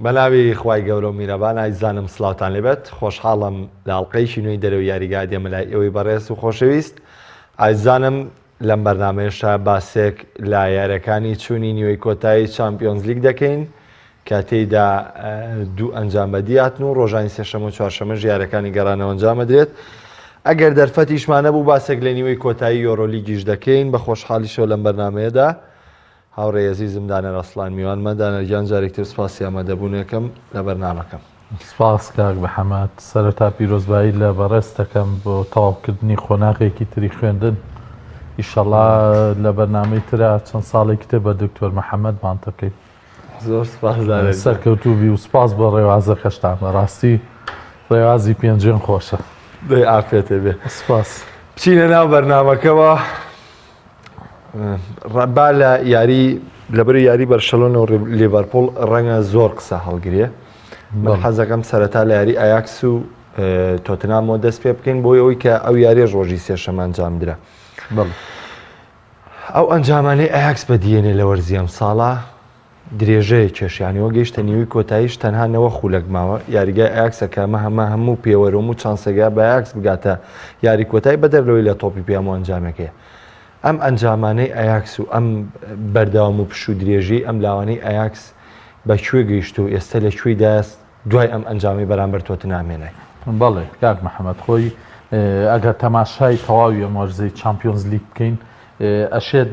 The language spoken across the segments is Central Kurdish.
بەناوی خوای گەورە و میرەبان ئایزانم سلاوتان لێبێت خۆشحاڵم لە ئەڵلقەیەکی نوێی دەرەوەی یاریگا دێمە لای ئێوەی بەڕێز و خۆشەویست ئایزانم لەم بەرنامەیەشا باسێک لە یاریەکانی چوونی نیوەی کۆتایی چامپیۆنزلیگ دەکەین کە تێیدا دوو ئەنجام بەدیاتن و ڕۆژانی سێشەمە و چوارشەمەش یاریەکانی گەڕانەوە ئەنجامەدرێت. ئەگەر دەرفەتیشمان نەبوو باسێک لە نیوەی کۆتایی یۆرۆلیگیش دەکەین بە خۆشحاڵیشەوە لەم بەرنامەیەدا هاوڕێی ئەزیزم دانەر ئەسڵان میوانمە دانەر گیان جارێک تر سپاسی ئامادەبوونێکم لە بەرنامەکەم. سپاس کاک محەمەد، سەرەتا پیرۆزبایی لە بەڕێزت دەکەم بۆ تەواوکردنی قۆناغێکی تری خوێندن، ئیشەڵا لە بەرنامەی ترا چەند ساڵێکی تر بە دکتۆر محەمەد بانگ دەکەین. زۆر سپاس دانەر گیان. سەرکەوتوو بی و سپاس بۆ ڕێوازەکەشتان، بەڕاستی ڕێوازی پێنجوێن خۆشە. دەی عافیەتێ بێ. سپاس. بچینە ناو بەرنامەکەوە. با لە یاری لەبەر یاری بەرشەلۆنە و لیڤەرپوڵ ڕەنگە زۆر قسە هەڵگرێ من حەزەکەم سەرەتا لە یاری ئایاکس و تۆتنامەوە دەست پێ بکەین بۆی ئەوەی کە ئەو یاریش ڕۆژی سێشەمە ئەنجام درا ئەو ئەنجامانەی ئایاکس بەدیێنێ لە وەرزی ئەم ساڵە درێژەیە کێشیانەوە گەیشتە نیوەی کۆتاییش تەنها نەوە خولەک ماوە یاریگای ئایاکسە کە ئەمە هەمە هەموو پێوەر و هەموو چانسێکە بە ئایاکس بگاتە یاری کۆتایی بەدەر لەوەی لە تۆپی پێ هەموو ئەنجامێک هەیە ئەم ئەنجامانەی ئایاکس و ئەم بەردەوام و پشوو درێژی ئەم لاوانەی ئایاکس بە کوێ گەیشت و ئێستا لە کوێی دوای ئەم ئەنجامی بەرامبەر تۆتنهام هێنای؟ بەڵێ کاک محەمەد خۆی ئەگەر تەماشای تەواوی ئەم وەرزەی چامپیۆنز لیگ بکەین ئەشێت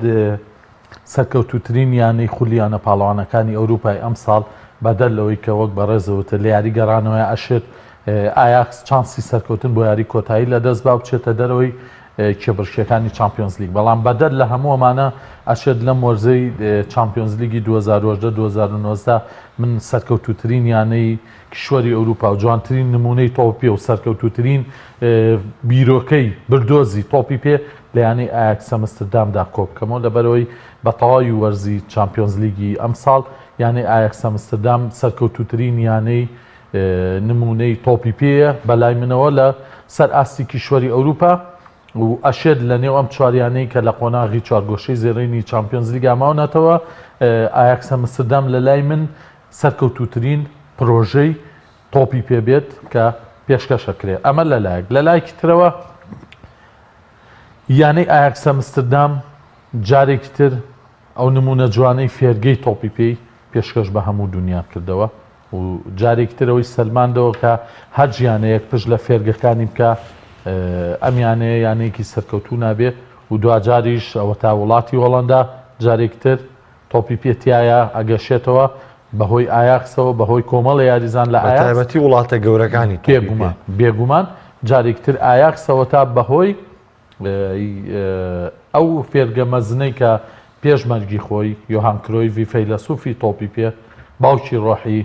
سەرکەوتووترین یانەی خولی یانە پاڵەوانەکانی ئەوروپای ئەمساڵ، بەدەر لەوەی کە وەک بەڕێزت وتت لە یاری گەڕانەوەیا ئەشێت ئایاکس چانسی سەرکەوتن بۆ یاری کۆتایی لەدەست با و بچێتە دەرەوەی کێبڕکێکانی چامپیۆنزلیگ، بەڵام بەدەر لە هەموو ئەمانە ئەشێت لەم وەرزەی چامپیۆنزلیگی 2018 2019 من سەرکەوتووترین یانەی کیشوەری ئەوروپا و جوانترین نموونەی تۆپی پێ و سەرکەوتووترین بیرۆکەی بردۆزی تۆپی پێ لە یانەی ئایاکس ئەمستردامدا کۆبکەمەوە، لەبەرئەوەی بە تەواوی وەرزی چامپیۆنزلیگی ئەمساڵ یانەی ئایاکس ئەمستردام سەرکەوتووترین یانەی نموونەی تۆپی پێیە بەلای منەوە لە سەر ئاستی کیشوەری ئەوروپا و ئەشێت لە نێو ئەم چوار یانەی کە لە قۆناغی چوارگۆشەی زێڕینی چامپیۆنزلیگا ماونەتەوە ئایاکس ئەمستردام لە لای من سەرکەوتووترین پرۆژەی تۆپی پێ بێت کە پێشکەش ئەکرێت ئەمە لە لایەک لە لایەکی ترەوە یانەی ئایاکس ئەمستردام جارێکی تر ئەو نمونە جوانەی فێرگەی تۆپی پێی پێشکەش بە هەموو دنیا کردەوە و جارێکی ترەوەی سەلماندەوە کە هەر یانەیەک پشت لە فێرگەکانی بکە ئەم یانەیە یانەیەکی سەرکەوتوو نابێ و دواجاریش ئەوە تا وڵاتی هۆڵەندا جارێکی تر تۆپی پێ تیایا ئەگەشێتەوە بەهۆی ئایاکسەوە بەهۆی کۆمەڵە یاریزان لە ئایاکس بەتایبەتی وڵاتە گەورەکانی تۆپی پێ. بێگومان بێگومان جارێکی تر ئایاکسەوە تا بەهۆی ئەو فێرگە مەزنەی کە پێش مەرگی خۆی یۆهان کرۆیڤی فەیلەسوفی تۆپی پێ باوکی ڕۆحی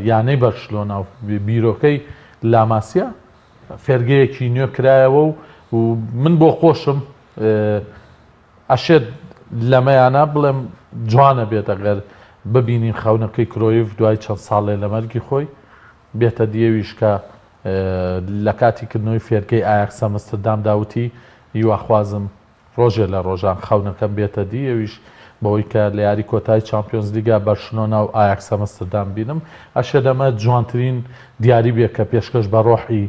یانەی بەرشلۆنە و بیرۆکەی لاماسیا فێرگەیەکی نوێ کرایەوە و و من بۆ خۆشم ئەشێت لەمەیانا بڵێم جوانە بێت ئەگەر ببینین خەونەکەی کرۆیف دوای چەند ساڵێ لە مەرگی خۆی بێتە دی ئەویش کە لە کاتی کردنەوەی فێرگەی ئایاکس ئەمستردامدا وتی هیواخوازم ڕۆژێ لە ڕۆژان خەونەکەم بێتە دی ئەویش بەوەی کە لە یاری کۆتای چامپیۆنزلیگا بەرشلۆنا و ئایاکس ئەمستردام بینم ئەشێت ئەمە جوانترین دیاری بێ کە پێشکەش بە ڕۆحی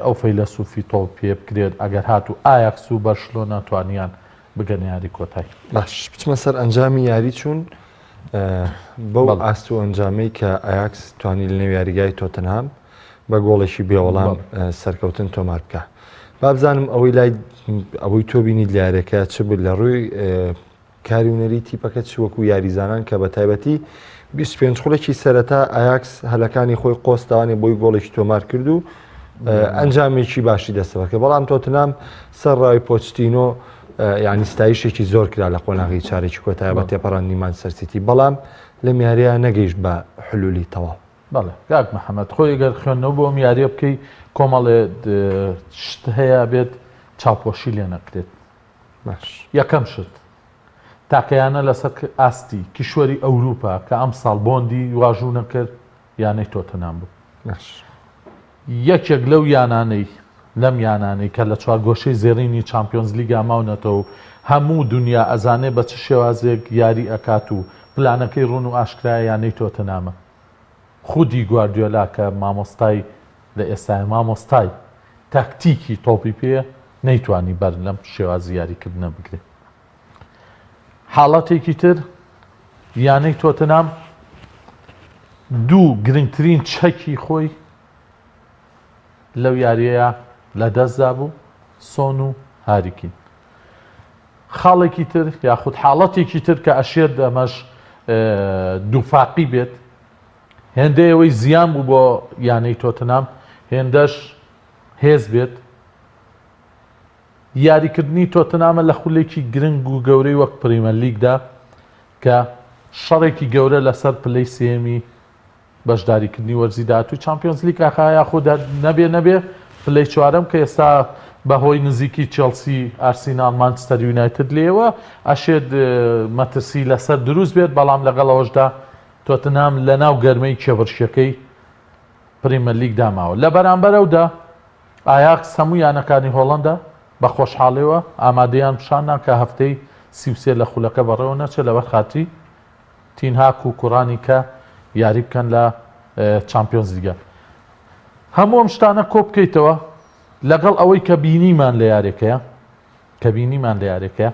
ئەو فەیلەسوفی تۆپ پێ بکرێت ئەگەر هاتوو ئایاکس و بەرشلۆنە توانیان بگەنە یاری کۆتای. باش بچمە سەر ئەنجامی یاری چوون بەو ئاست و ئەنجامەی کە ئایاکس توانی لە نێو یاریگای تۆتنهام بە گۆڵێکی بێوەڵام سەرکەوتن تۆمار بکە بابزانم ئەوەی لای ئەوەی تۆ بینیت لە یاریەکە چ بوو لە ڕووی کاری هونەری تیپەکە چ وەکو یاریزانان کە بە تایبەتی 25 خولەکی سەرەتا ئایاکس هەلەکانی خۆی قۆستوانێ بۆی گۆڵێکی تۆمار کرد و ئەنجامێکی باشی دەستەبەکە بەڵام تۆتنام سەر ڕای پۆچتینۆ یعنی ستایشێکی زۆر کرا لە قۆناغی چارێکی کۆتایە بە تێپەڕاندنی مانچستەر سیتی بەڵام لە میاریە نەگەیشت بە حلولی تەواو. بەڵێ کاک محەممەد خۆی گەر خوێندنەوە بۆ ئەم یاریە بکەی کۆمەڵێ شت هەیە بێت چاوپۆشی لێ نەکرێت باش. یەکەم شت، تاکە یانە لەسەر ئاستی کیشوەری ئەوروپا کە ئەمساڵ بۆندی واژوو نەکرد، یانەی تۆتنهام بوو. باش. یەکێک لەو یانانەی لەم یانانەی کە لە چوارگۆشەی زێڕینی چامپیۆنزلیگا ماونەتەوە و هەموو دونیا ئەزانێ بە چ شێوازێک یاری ئەکات و پلانەکەی ڕوون و ئاشکرایە یانەی تۆتنهامە. خودی گواردیۆلا کە مامۆستای لە ئێستایا مامۆستای تاکتیکی تۆپی پێیە نەیتوانی بەر لەم شێوازی یاریکردنە بگرێ. حاڵەتێکی تر یانەی تۆتنام دوو گرنگترین چەکی خۆی لەو یاریەیە لە دەستدا بوو سۆن و هاریکین. خاڵێکی تر یاخود حاڵەتێکی تر کە ئەشێت ئەمەش دووفاقی بێت هێندەی ئەوەی زیان بوو بۆ یانەی تۆتنام هێندەش هێز بێت یاریکردنی تۆتنامە لە خولێکی گرنگ و گەورەی وەک پریمەرلیگدا کە شەڕێکی گەورە لەسەر پلەی سێیەمی بەشداریکردنی وەرزی داهاتووی چامپیۆنزلیگ ئاخا یاخود هەر نەبێ نەبێ پلەی چوارەم کە ئێستا بەهۆی نزیکی چێڵسی، ئارسیناڵ، مانچستەر یونایتد لێیەوە ئەشێت مەترسی لەسەر دروست بێت، بەڵام لەگەڵ ئەوەشدا تۆتنهام لەناو گەرمەی کێبڕکێکەی پریمەرلیگدا ماوە. لە بەرامبەر ئەودا ئایاکس هەموو یانەکانی هۆڵەندا بە خۆشحاڵیەوە ئامادەیان پیشاندا کە هەفتەی 33 لە خولەکە بەڕێوە نەچێت لەبەر خاتری تین هاک و کوڕانی کە یاری بکەن لە چامپیۆنز لیگە. هەموو ئەم شتانە کۆ بکەیتەوە لەگەڵ ئەوەی کە بینیمان لە یارێکەیە کە بینیمان لە یارێکەیە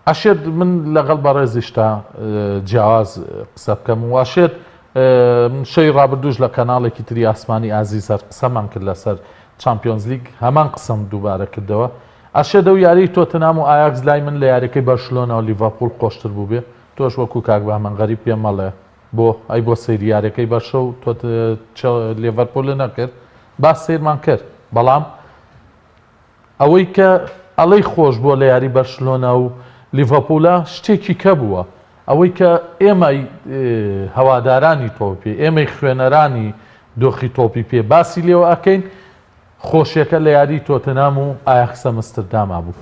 ئەشێت من لەگەڵ بەڕێزیشتا جیاواز قسە بکەم و ئەشێت شەوی ڕابردووش لە کەناڵێکی تری ئاسمانی ئازیز هەر قسەمان کرد لەسەر چامپیۆنزلیگ هەمان قسەم دووبارە کردەوە ئەشێت ئەو یاریی تۆتنهام و ئایاکس لای من لە یاریەکەی بەرشلۆنە و لیڤەرپوڵ خۆشتر بووبێ تۆش وەکو کاک بەهمەن غەریب پێم مەڵێ بۆ ئەی بۆ سەیری یاریەکەی بەرشە و تۆت لێڤەرپوڵ نەکرد با سەیرمان کرد بەڵام ئەوەی کە ئەڵێی خۆش بووە لە یاری بەرشلۆنە و لیڤەپوولە شتێکی کە بووە. ئەوەی کە ئێمەی هەوادارانی تۆپی پێ، ئێمەی خوێنەرانی دۆخی تۆپی پێ باسی لێوە ئەکەین، خۆشیەکە لە یاری تۆتنهام و ئایاکس ئەمسترداما بوو.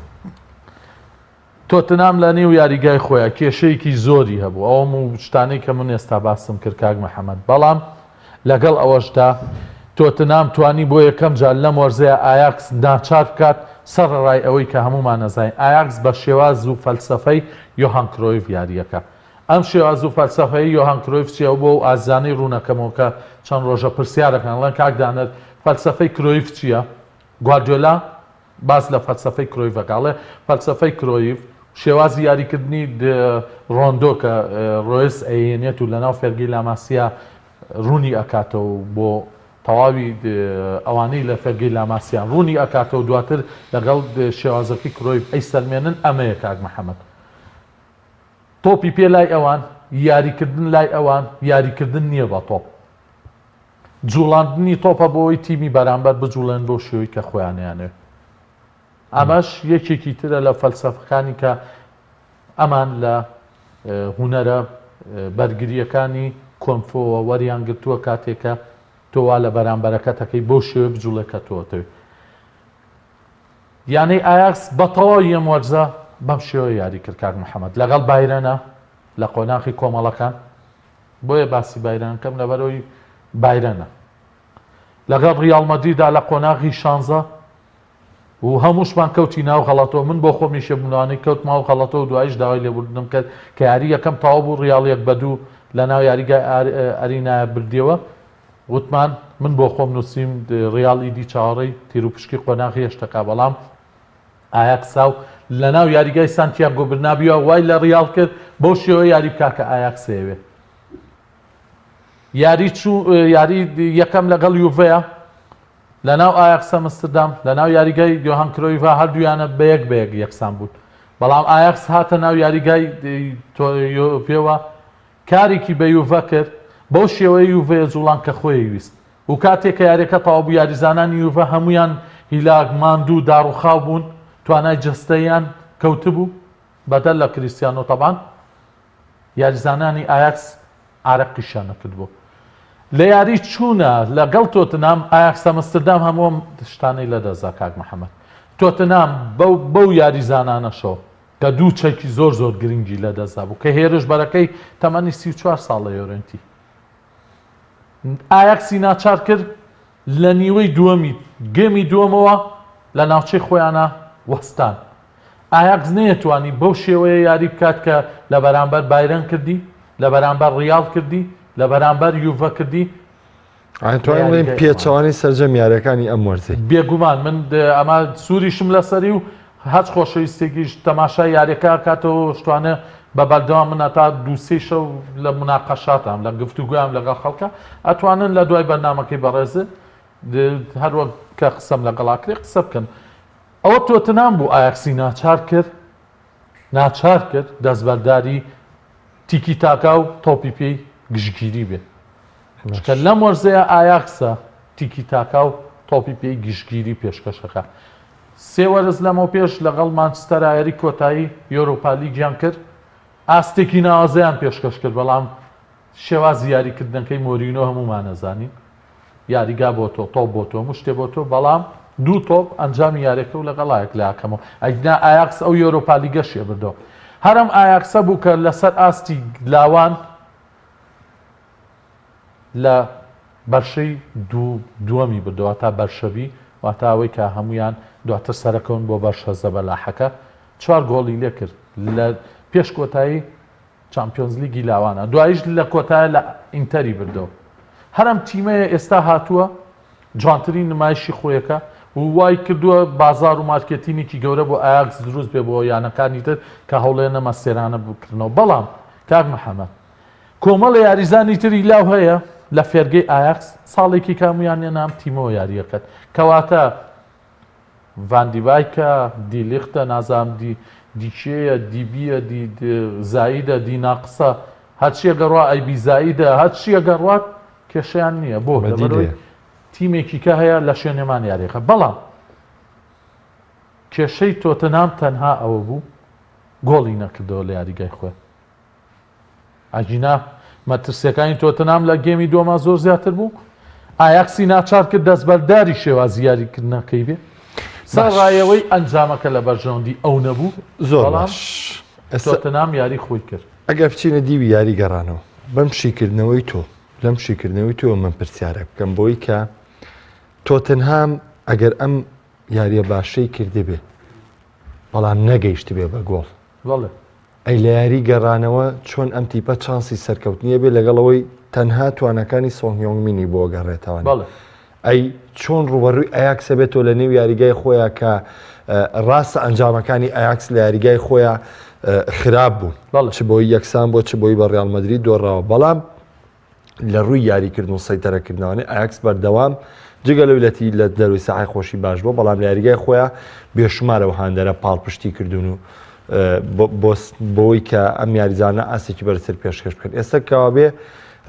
تۆتنهام لە نێو یاریگای خۆیا کێشەیەکی زۆری هەبوو، ئەوەم و شتانەی کە من ئێستا باسم کرد کاک محەمەد، بەڵام لەگەڵ ئەوەشدا تۆتنهام توانی بۆ یەکەم جار لەم وەرزەیا ئایاکس ناچار بکات، سەرەڕای ئەوەی کە هەموومان ئەزانین ئایاکس بە شێواز و فەلسەفەی یۆهان کرۆیف یارییەکە. ئەم شێواز و فەلسەفەی یۆهان کرۆیف چییە؟ بۆ ئەو ئازیزانەی ڕوونەکەمەوە کە چەند ڕۆژە پرسیارەکەن ئەڵێن کاک دانەر فەلسەفەی کرۆیف چییە؟ گواردیۆلا باس لە فەلسەفەی کرۆیف ئەکا ئەڵێ فەلسەفەی کرۆیف شێوازی یاریکردنی ڕۆندۆ کە ڕۆیس ئەیێنێت و لەناو فێرگەی لاماسیا ڕوونی ئەکاتەوە بۆ تەواوی ئەوانەی لە فێرگەی لاماسیان ڕوونی ئەکاتەوە دواتر لەگەڵ شێوازەکەی کرۆیف ئەیسەلمێنن ئەمەیە کاک محەممەد تۆپی پێ لای ئەوان یاریکردن لای ئەوان یاریکردن نییە بە تۆپ جوڵاندنی تۆپە بۆ ئەوەی تیمی بەرامبەر بجوڵێن بەو شێوەی کە خۆیان ئەیانەوێت. ئەمەش یەکێکی ترە لە فەلسەفەکانی کە ئەمان لە هونەرە بەرگرییەکانی کۆنفۆوە وەریان گرتووە کاتێک کە تۆ وا لە بەرامبەرەکەت ئەکەی بەو شێوەیە بجوڵێ کە تۆ ئەتەوێت. یانەی ئایاکس بە تەواوی ئەم وەرزە بەم شێوەیە یاری کرد کاک محەمەد لەگەڵ بایرنە لە قۆناغی کۆمەڵەکان بۆیە باسی بایرن کەم لەبەرەوەی بایرنە لەگەڵ ڕیاڵ مەدریدا لە قۆناغی شانزە و هەمووشمان کەوتی ناو غەڵەتەوە من بۆ خۆم یەکێ بووم لەوانەی کەوتمە ئەو غەڵەتەوە دوایش داوای لێبوردنم کرد کە یاری یەکەم تەواو بوو ڕیاڵ یەک بە دوو لە ناو یاریگای ئەرینایە بردیەوە وتمان من بۆ خۆم نووسیم ڕیاڵ ئیدی چاوەڕێی تیروپشکی قۆناغی هێشتەکە بەڵام ئایاکسا و لەناو یاریگای سانتیاگۆ برنابیۆ وای لە ڕیاڵ کرد بەو شێوە یاری بکا کە ئایاکس ئەیەوێ. یاری چوو یاری یەکەم لەگەڵ یوڤەیە لەناو ئایاکس ئەمستردام لەناو یاریگای یۆهان کرۆیڤا هەردوویانە بە یەک بە یەک یەکسان بوون بەڵام ئایاکس هاتە ناو یاریگای یۆڤێوە کارێکی بە یوڤە کرد بەو شێوەیە یوڤەیە جوڵان کە خۆی ویست و کاتێک کە یاریەکە تەواو بوو یاریزانانی یوڤە هەموویان هیلاک، ماندوو، داڕوخاو بوون، توانای جەستەییان کەوتبوو، بەدەر لە کریستیانۆ تەبعەن، یاریزانانی ئایاکس عارەقیشیان نەکردبوو. لە یاری چوونە لەگەڵ تۆتنهام، ئایاکس ئەمستردام هەموو ئەم شتانەی لەدەستدا کاک محەمەد. تۆتنهام بەو بەو یاریزانانەشەوە کە دوو چەکی زۆر زۆر گرنگی لەدەستدا بوو کە هێرشبەرەکەی تەمەنی 34 ساڵە یۆرێنتی ئایاکسی ناچار کرد لە نیوەی دووەمی گێمی دووەمەوە لە ناوچەی خۆیانە وەستان. ئایاکس نەیەتوانی بەو شێوەیە یاری بکات کە لە بەرامبەر بایرن کردی، لە بەرامبەر ڕیاڵ کردی، لە بەرامبەر یوڤە کردی. ئەتوانین بڵێین پێچەوانەی سەرجەم یاریەکانی ئەم وەرزەی. بێگومان من ئەمە سووریشم لەسەری و هەچ خۆشەویستێکیش تەماشای یاریەکە کاتەوە شتوانە بە بەردەوام من هەتا دووسێ شەو لە مناقەشاتام لە گفتوگویان لەگەڵ خەڵکە ئەتوانن لە دوای بەرنمەکەی بەڕێزت هەروەک کە قسەم لەگەڵا کرێ قسە بکەن ئەوە تۆتنام بوو ئایاکسی ناچار کرد ناچار کرد دەستبەرداری تیکی تاکا و تۆپی پێی گشتگیری بێ چونکە لەم وەرزەیە ئایاکسە تیکی تاکا و تۆپی پێی گشتگیری پێشکەشەکە سێ وەرز لەمەو پێش لەگەڵ مانچستەرا یاری کۆتایی یۆرۆپا لیگیان کرد ئاستێکی ناوازەیان پێشکەش کرد بەڵام شێوازی یاریکردنەکەی مۆرینۆ هەموومان ئەزانین یاریگا بۆ تۆ تۆپ بۆ تۆ هەموو شتێ بۆ تۆ بەڵام دوو تۆپ ئەنجامی یاریەکە و لەگەڵا یەکلاکەمەوە ئەگینا ئایاکس ئەو یۆرۆپا لیگەشی بردەوە هەرم ئایاکسە بوو کە لەسەر ئاستی لاوان لە بەرشەی دوو دووەمی بردەوە تا بەرشەبی واتە ئەوەی کە هەمویان دواتر سەرەکەون بۆ بەرشە زەبەلاحەکە چوار گۆڵی لێکرد لە پێش کۆتایی چامپیۆنزلیگی لاوانە دواییش لە کۆتایە لە ئینتەری بردەوە هەر ئەم تیمەیە ئێستا هاتووە جوانترین نمایشی خۆیەکە و وای کردووە بازار و مارکێتینێکی گەورە بۆ ئایاکس دروست بێ بۆ یانەکانی تر کە هەوڵێنە مەسێرانە بکردنەوە بەڵام کاک محەممەد کۆمەڵە یاریزانی تری لاو هەیە لە فێرگەی ئایاکس ساڵێکی کامیان نام تیمەوە یاریەکەت کەواتە ڤان دیبایکە، دی لیختە، نازانم دی دی کێیە، دی بییە، دی زائیدە، دی ناقسە، هەرچییە گەڕوا ئەی بی زائیدە، هەرچییە گەڕوات کێشەیان نییە. بۆ؟ لەبەرئەوەی تیمێکی کە هەیە لە شوێنێمان یاریەکە. بەڵام کێشەی تۆتنهام تەنها ئەوە بوو گۆڵی نەکردەوە لە یاریگای خۆیان. ئەگینا مەترسیەکانی تۆتنهام لە گێمی دووەما زۆر زیاتر بوو ئایاکسی ناچار کرد دەستبەرداری شێوازی یاریکردنەکەی بێ سەرڕایەوەی ئەنجامەکە لە بەرژەوەندی ئەو نەبوو زۆر باش تۆتنهام یاری خۆی کرد. ئەگەر بچینە دیوی یاری گەڕانەوە بەم شیکردنەوەی تۆ لەم شیکردنەوەی تۆ من پرسیارێک بکەم بۆی کە تۆتنهام ئەگەر ئەم یاریە باشەی کردبێ بەڵام نەگەیشتبێ بە گۆڵ بەڵێ ئەی لە یاری گەڕانەوە چۆن ئەم تیپە چانسی سەرکەوتنی ئەبێ لەگەڵ ئەوەی تەنها تواناکانی سۆنگ هیۆنگ مینی بۆ گەڕێتەوە بەڵێ. ئەی چۆن ڕوبەڕووی ئەیاکس ئەبێتەوە لە نێو یاریگای خۆیان کە ڕاستە ئەنجامەکانی ئەیاکس لە یاریگای خۆیان خراپ بوون بەڵێ. چ بۆی یەکسان بۆ چ بۆی بە ڕیال مەدرید دۆڕاوە بەڵام لە ڕووی یاریکردن و سەیتەرەکردنەوەی ئایاکس بەردەوام جگە لەوی لەتی لە دەروی ساحی خۆشی باش بووە بەڵام لە یاریگای خۆیان بێشمارەوە هاندەرە پاڵپشتی کردوون و بۆی کە ئەم یاریزانە ئاستێکی بەرزتر پێشکەش بکەن ئێستا کەوابێ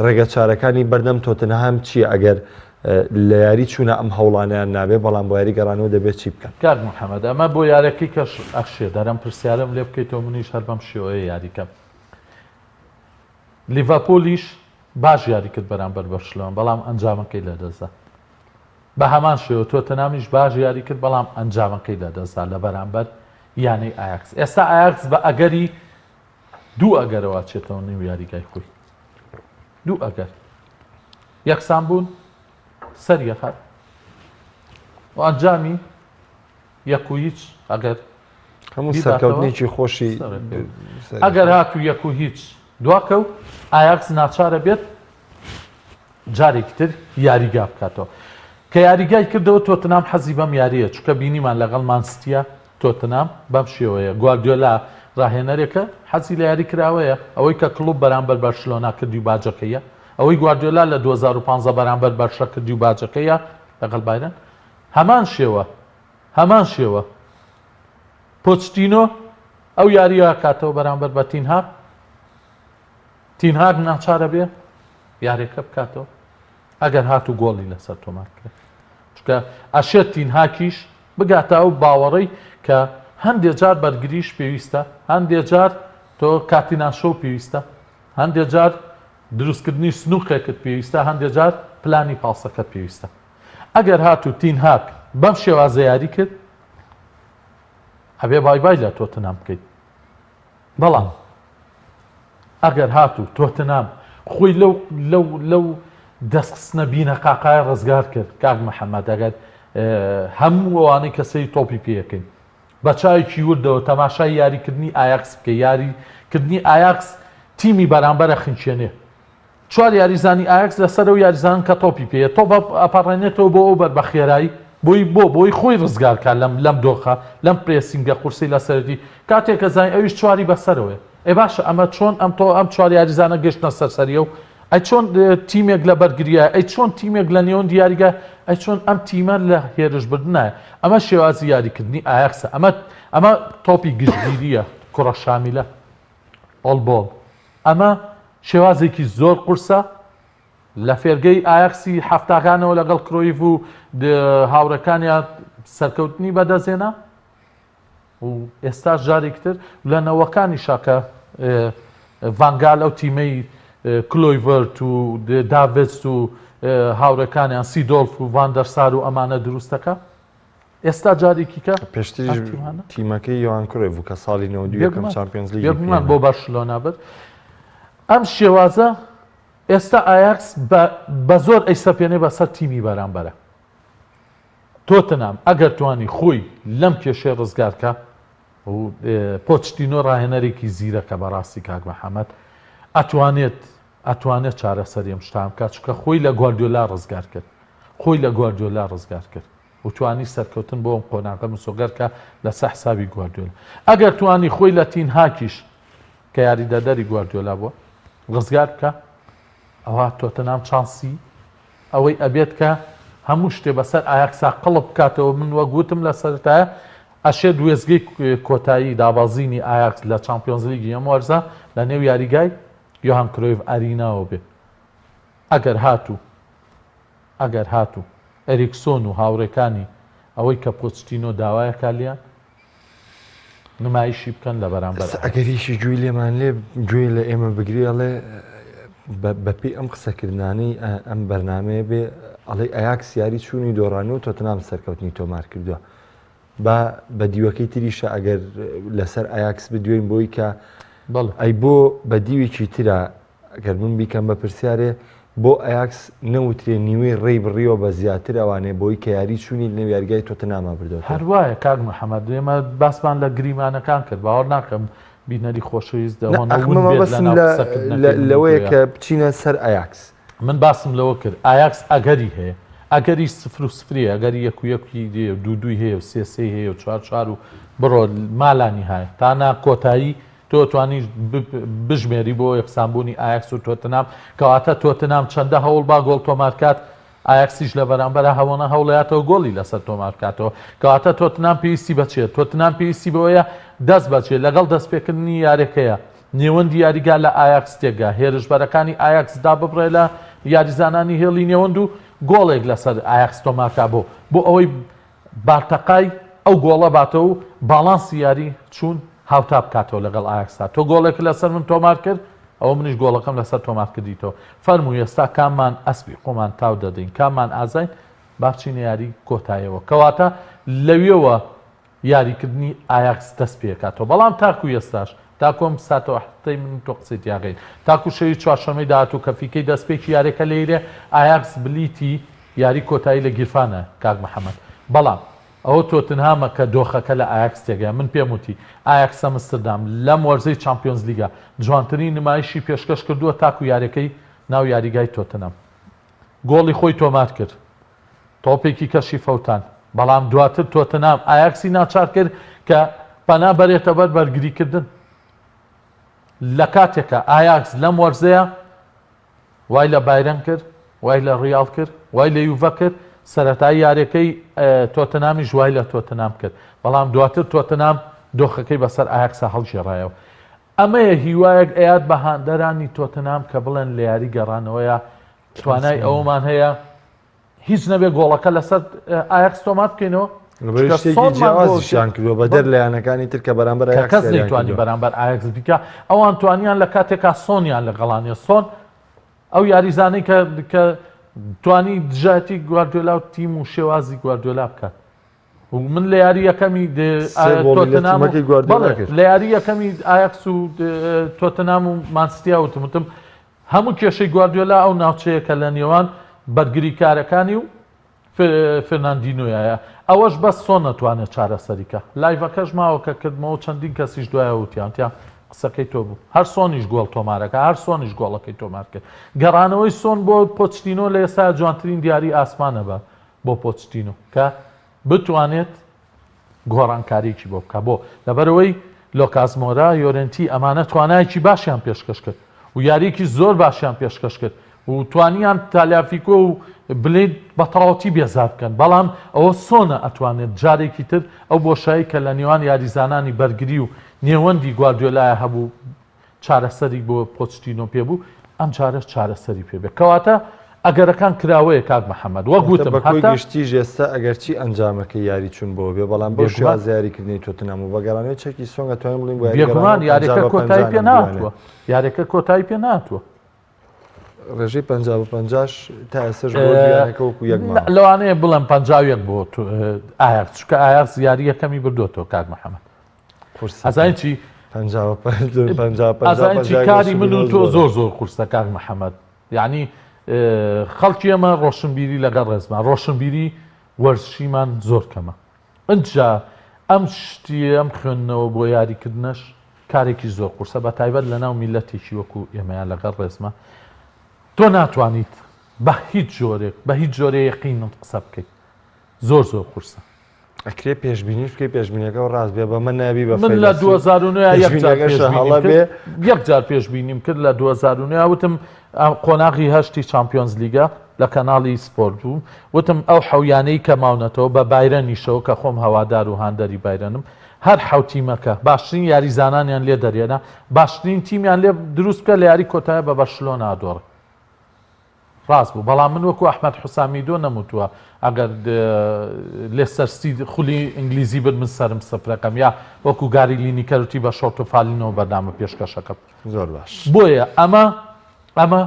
ڕێگە چارەکانی بەردەم تۆتنهام چییە ئەگەر لە یاری چوونە ئەم هەوڵانیان نابێ بەڵام بۆ یاری گەڕانەوە دەبێت چی بکەن کاک محەممەد ئەمە بۆ یارەکەی کەش ئەشێ دەرم پرسیارم لێ بکەیتەوە منیش هەر بەم شێوەیە یاریکەم لیڤەرپولیش باش یاری کرد بەرامبەر بەرشلۆنە بەڵام ئەنجامەکەی لەدەستدا. بە هەمان شێوە تۆتنهامیش باش یاری کرد بەڵام ئەنجامەکەی لەدەستدا لە بەرامبەر یانەی ئایاکس. ئێستا ئایاکس بە ئەگەری دوو ئەگەرەوە ئەچێتەوە نێو یاریگای خۆی. دوو ئەگەر. یەکسان بوون سەر یەخات و ئەنجامی یەک و هیچ ئەگەر هەموو سەرکەوتنێکی خۆشی ئەگەر هاتوو یەک و هیچ دواکەوت ئایاکس ناچارە بێت جارێکی تر یاریگا بکاتەوە کە یاریگای کردەوە تۆتنام حەزی بەم یاریە چکە بینیمان لەگەڵ مانستیە تۆتنام بەم شێوەیە گواردیۆلا ڕاهێنەرێکە حەزی لە یاری کراوەیە ئەوەی کە کلوب بەرامبەر بەرشلۆنا کردی و باجەکەیە ئەوەی گواردیۆلا لە 2015 بەرامبەر بەرشە کردی و باجەکەیە لەگەڵ بایرن هەمان شێوە هەمان شێوە پۆچتینۆ ئەو یاریە ئەکاتەوە بەرامبەر بە تینهاک تینهاک ناچارە بێ یاریەکە بکاتەوە ئەگەر هاتوو گۆڵی لەسەر تۆمار کرد چونکە ئەشێت تینهاکیش بگاتە ئەو باوەڕەی کە هەندێ جار بەرگریش پێویستە هەندێ جار تۆ کاتیناشۆ پێویستە هەندێ جار دروستکردنی سنووقێکت پێویستە هەندێ جار پلانی پاسەکەت پێویستە ئەگەر هاتوو تین هاگ بەم شێوازە یاری کرد ئەبێ بای بای لە تۆتنام بکەیت بەڵام ئەگەر هاتوو تۆتنام خۆی لەو لەو لەو دەستخستنە بینە قاقای ڕزگار کرد کاک محەممەد ئەگەر هەموو ئەوانەی کە سەری تۆپی پێەکەین بە چاوێکی وردەوە تەماشای یاریکردنی ئایاکس بکە یاریکردنی ئایاکس تیمی بەرامبەرە خنچێنێ. چوار یاریزانی ئایاکس لەسەر ئەو یاریزانن کە تۆپی پێیە، تۆپ ئەپەڕێنێتەوە بۆ ئەو بەر بە خێرایی بۆی بۆ بۆی خۆی ڕزگار کا لەم لەم دۆخە لەم pressing ە قورسەی لەسەرێتی کاتێک کە زانی ئەویش چواری بەسەرەوەیە. ئەی باشە ئەمە چۆن ئەم تۆ ئەم چوار یاریزانە گەشتنە سەر سەریە و ئەی چۆن تیمێک لە بەرگریە ئەی چۆن تیمێک لە نێوەندی یاریگا ئەی چۆن ئەم تیمە لە هێرشبردنایە ئەمە شێوازی یاریکردنی ئایاکسە ئەمە ئەمە تۆپی گشتگیریە کوڕە شامیلە all ball ئەمە شێوازێکی زۆر قورسە لە فێرگەی ئایاکسی حەفتاکانەوە لەگەڵ کرۆیڤ و هاوڕێکانیان سەرکەوتنی بەدەستهێنا و ئێستاش جارێکی تر لە نەوەکانیشا کە ڤانگال ئەو تیمەی کلۆیڤەرت و داڤێدز و هاوڕێکانیان سیدۆلف و ڤاندەرسار و ئەمانە دروستەکە ئێستا جارێکی کە پێشتریش تیمەکەی یۆهان کرۆیف بوو کە ساڵی 92 یەکەم چامپیۆنز لیگی بێگومان بۆ بەرشلۆنا برد ئەم شێوازە ئێستا ئایاکس بە زۆر ئەیسەپێنێ بەسەر تیمی بەرامبەرە تۆتنهام ئەگەر توانی خۆی لەم کێشەیە ڕزگار کا و پۆچتینۆ ڕاهێنەرێکی زیرەکە بەڕاستی کاک محەممەد ئەتوانێت ئەتوانێت چارەسەری ئەم شتان بکات چونکە خۆی لە گواردیۆلا ڕزگار کرد خۆی لە گواردیۆلا ڕزگار کرد و توانی سەرکەوتن بۆ ئەم قۆناغە مسۆگەر کە لەسەر حسابی گواردیۆلا ئەگەر توانی خۆی لە تین هاکیش کە یاریدەدەری گواردیۆلا بووە ڕزگار بکە ئەوە تۆتەنام چانسی ئەوەی ئەبێت کە هەموو شتێ بەسەر ئایاکسا قڵپ بکاتەوە، من وەک وتم لە سەرەتایە ئەشێت وێستگەی کۆتایی دابەزینی ئایاکس لە چامپیۆنزلیگی ئەم وەرزە لە نێو یاریگای یۆهان کرۆیڤ ئاریناوە بێ ئەگەر هاتوو ئەگەر هاتوو ئەریکسۆن و هاوڕێکانی ئەوەی کە پۆچتینۆ داوایەکا لێیان نمایشی بکەن لە بەرامبەر ئەگەر ئەگەریشی گوێی لێمان لێ گوێ لە ئێمە بگری ئەڵێ بەپێی ئەم قسەکردانەی ئەم بەرنمەیە بێ ئەڵێ ئەیاکس یاری چوونی دۆڕان و تۆتنام سەرکەوتنی تۆمار کردووە با بە دیوەکەی تریشە ئەگەر لەسەر ئایاکس بدوێین بۆی کە ئەی بۆ بە دیوێکی ترە گەر من بیکەم بە پرسیارێ، بۆ ئەیاکس نەوترێ نیوەی ڕێی بڕیوە بە زیاتر ئەوانەیە بۆی کە یاری چوونی لەنێو یاریگای تۆتنهاما بردۆتەوە. هەر وایە کاک محەمەد، ئێمە باسمان لە گریمانەکان کرد، باوەڕ ناکەم بینەری خۆشەویست نا ئەوەنە ئەخ ون من بێت مەبەستم لەناو لە قسەکردنەکەی من و لەوەیە تۆیا. کە بچینە سەر ئەیاکس. من باسم لەوە کرد ئایاکس ئەگەری هەیە، ئەگەری سفر و سفری هەیە، ئەگەری یەک و یەکی هەیە و دوو دووی هەیە و سێ سێی هەیە و چوار چوار و بڕۆ مالانی هایە تا نا کۆتایی تۆ توانی بژمێری بۆ یەکسانبوونی ئایاکس و تۆتنهام، کەواتە تۆتنهام چەندە هەوڵبا گۆڵ تۆمارکات، ئایاکسیش لە بەرامبەرا هەوەنە هەوڵەیاتەوە گۆڵی لەسەر تۆماربکاتەوە، کەواتە تۆتنهام پێویستی بە چییە؟ تۆتنهام پێویستی بەوەیە دەستبەجێ لەگەڵ دەستپێکردنی یاریەکەیە نێوەندی یاریگا لە ئایاکس تێکگا، هێرشبەرەکانی ئایاکس داببڕێ لە یاریزانانی هێڵی نێوەند و گۆڵێک لەسەر ئایاکس تۆمارکا بۆ بۆ ئەوەی بارتەقای ئەو گۆڵە باتەوە و باڵانسی یاری چوون هاوتا بکاتەوە لەگەڵ ئایاکسا. تۆ گۆڵێکت لەسەر من تۆمار کرد، ئەوە منیش گۆڵەکەم لەسەر تۆمار کردیتەوە. فەرموو ئێستا کاممان ئەسپی خۆمان تاو دەدەین، کاممان ئازاین، با بچینە یاری کۆتایەوە. کەواتە لەوێوە یاریکردنی ئایاکس دەست پێکاتەوە. بەڵام تاکو ئێستاش، تاکو ئەم ساتەوەختەی من و تۆ قسەی تیاکەین، تاکو شەوی چوارشەممەی داهاتوو کە فیکەی دەستپێکی یاریەکە لێیرێ، ئایاکس بلیتی یاری کۆتایی لە گیرفانە کاک محەمەد بەڵام ئەوە تۆتنهامە کە دۆخەکە لە ئایاکس تێگەیا من پێم وتی ئایاکس ئەمستردام لەم وەرزەی چامپیۆنزلیگا جوانترین نمایشی پێشکەش کردووە تاکو یاریەکەی ناو یاریگای تۆتنهام گۆڵی خۆی تۆمار کرد تۆپێکی کەشی فەوتان بەڵام دواتر تۆتنهام ئایاکسی ناچار کرد کە پەنا بەرێتە بەر بەرگریکردن لە کاتێکا ئایاکس لەم وەرزەیە وای لە بایرن کرد، وای لە ڕیاڵ کرد، وای لە یوڤە کرد، سەرەتای یاریەکەی تۆتنامیش وای لە تۆتنام کرد، بەڵام دواتر تۆتنام دۆخەکەی بەسەر ئایاکسا هەڵگێڕایەوە. ئەمەیە هیوایەک ئەیات بە هاندەرانی تۆتنام کە بڵێن لە یاری گەڕانەوەیا توانای ئەوەمان هەیە هیچ نەبێ گۆڵەکە لەسەر ئایاکس تۆمار بکەینەوە. جیاوازیشیان کردووە بەدەر لە یانەکانی تر کە بەرامبەر ئایاکس کەس نەیتوانی بەرامبەر ئایاکس بیکا ئەوان توانیان لە کاتێکا سۆنیان لەگەڵانە سۆن ئەو یاریزانەی کە کە توانی دژایەتی گواردیۆلا و تیم و شێوازی گواردیۆلا بکات و من لە یاری یەکەمی تۆتنام لە یاری یەکەمی ئایاکس و تۆتنام و مانسیتیا وتم وتم هەموو کێشەی گواردیۆلا ئەو ناوچەیە کە لە نێوان بەرگریکارەکانی و فێرناندینۆیایە، ئەوەش بەس سۆن ئەتوانێت چارەسەری کا. live ەکەش ماوە کە کردمەوە چەندین کەسیش دوایەوە وتیان وتیان. قسەکەی تۆ بوو هەر سۆنیش گۆڵ تۆمارەکە هەر سۆنیش گۆڵەکەی تۆمار کرد گەڕانەوەی سۆن بۆ پۆچتینۆ لە ئێستا جوانترین دیاری ئاسمانە بە بۆ پۆچتینۆ کە بتوانێت گۆڕانکاریی بۆ بکا بۆ؟ لەبەرئەوەی لۆکاس مۆرا، یۆرێنتی ئەمانە توانایەکی باشیان پێشکەش کرد و یارییەکی زۆر باشیان پێشکەش کرد و توانیان تالیافیکۆ و بلید بە تەواوەتی بێزار بکەن بەڵام ئەوە سۆنە ئەتوانێت جارێکی تر ئەو بۆشایی کە لە نێوان یاریزانانی بەرگری و نێوەندی گواردیۆلایە هەبوو چارەسەری بۆ پۆچتینۆ پێ بوو، ئەمجارەش چارەسەری پێ بێ. کەواتە ئەگەرەکان کراوەیە کاک محەمەد. وەک واتە وتم بە کۆی هەتا. گشتیش ئێستا ئەگەرچی ئەنجامەکەی یاری چوون بەوە بێ، بەڵام بەو بێگومان. شێوازە یاریکردنەی تۆتنهام و بە گەڕانەوەی چەکی سۆنگ ئەتوانین بڵێین بۆ یاری بێگومان گەڕانەوە 50 یاریەکە بە کۆتایی 50 پێ ئەم دووانەیە. نەهاتووە. یاریەکە کۆتایی پێ نەهاتووە. ڕێژەی 50 بە 50 تا ئێستاش بۆ دوو یانەکە وەکو یەک ماوە. لەوانەیە بڵێم 51 بۆ ئایاکس، چونکە ئایاکس یاری یەکەمی بردووەتەوە کاک محەمەد. قورسە. ئەزانی چی؟ ئەزانی چی کاری من و تۆ زۆر زۆر قورسە کاک محەممەد یعنی خەڵکی ئێمە ڕۆشنبیری لەگەڵ ڕێزمان ڕۆشنبیری وەرزشیمان زۆر کەمە ئەجا ئەم شتی ئەم خوێندنەوە بۆ یاریکردنەش کارێکی زۆر قورسە بە تایبەت لە ناو میلەتێکی وەکو ئێمەیان لەگەڵ ڕێزمە تۆ ناتوانیت بە هیچ جۆرێک بە هیچ جۆرێ یەقینت قسە بکەیت زۆر زۆر قورسە ئەکرێ پێشبینیش بکەی پێشبینیەکە ڕاست بێ بەمە نابی بە من لە 2009 یەک جار پێشبینیەکەش هەڵە بێ یەک جار پێشبینیم کرد لە 2009 وتم قۆناغی هەشتی چامپیۆنز لیگە لە کەناڵی سپۆرت بوو وتم ئەو حەویانەی کە ماونەتەوە بە بایرەنیشەوە کە خۆم هەوادار و هاندەری بایرەنم هەر حەو تیمەکە باشترین یاریزانانیان لێ دەرێنە باشترین تیمیان لێ دروست بکە لە یاری کۆتایە بە بەرشلۆنە دۆڕێ ڕاست بوو بەڵام من وەکو ئەحمەد حوسام میدۆ نەموتووە ئەگەر لێستەر ستی خولی ئینگلیزی برد من سەرم سفرەکەم یا وەکو گاری لینیکەر وتی بە شۆرت و فالینەوە بەرنامە پێشکەشەکەم زۆر باش بۆیە ئەمە ئەمە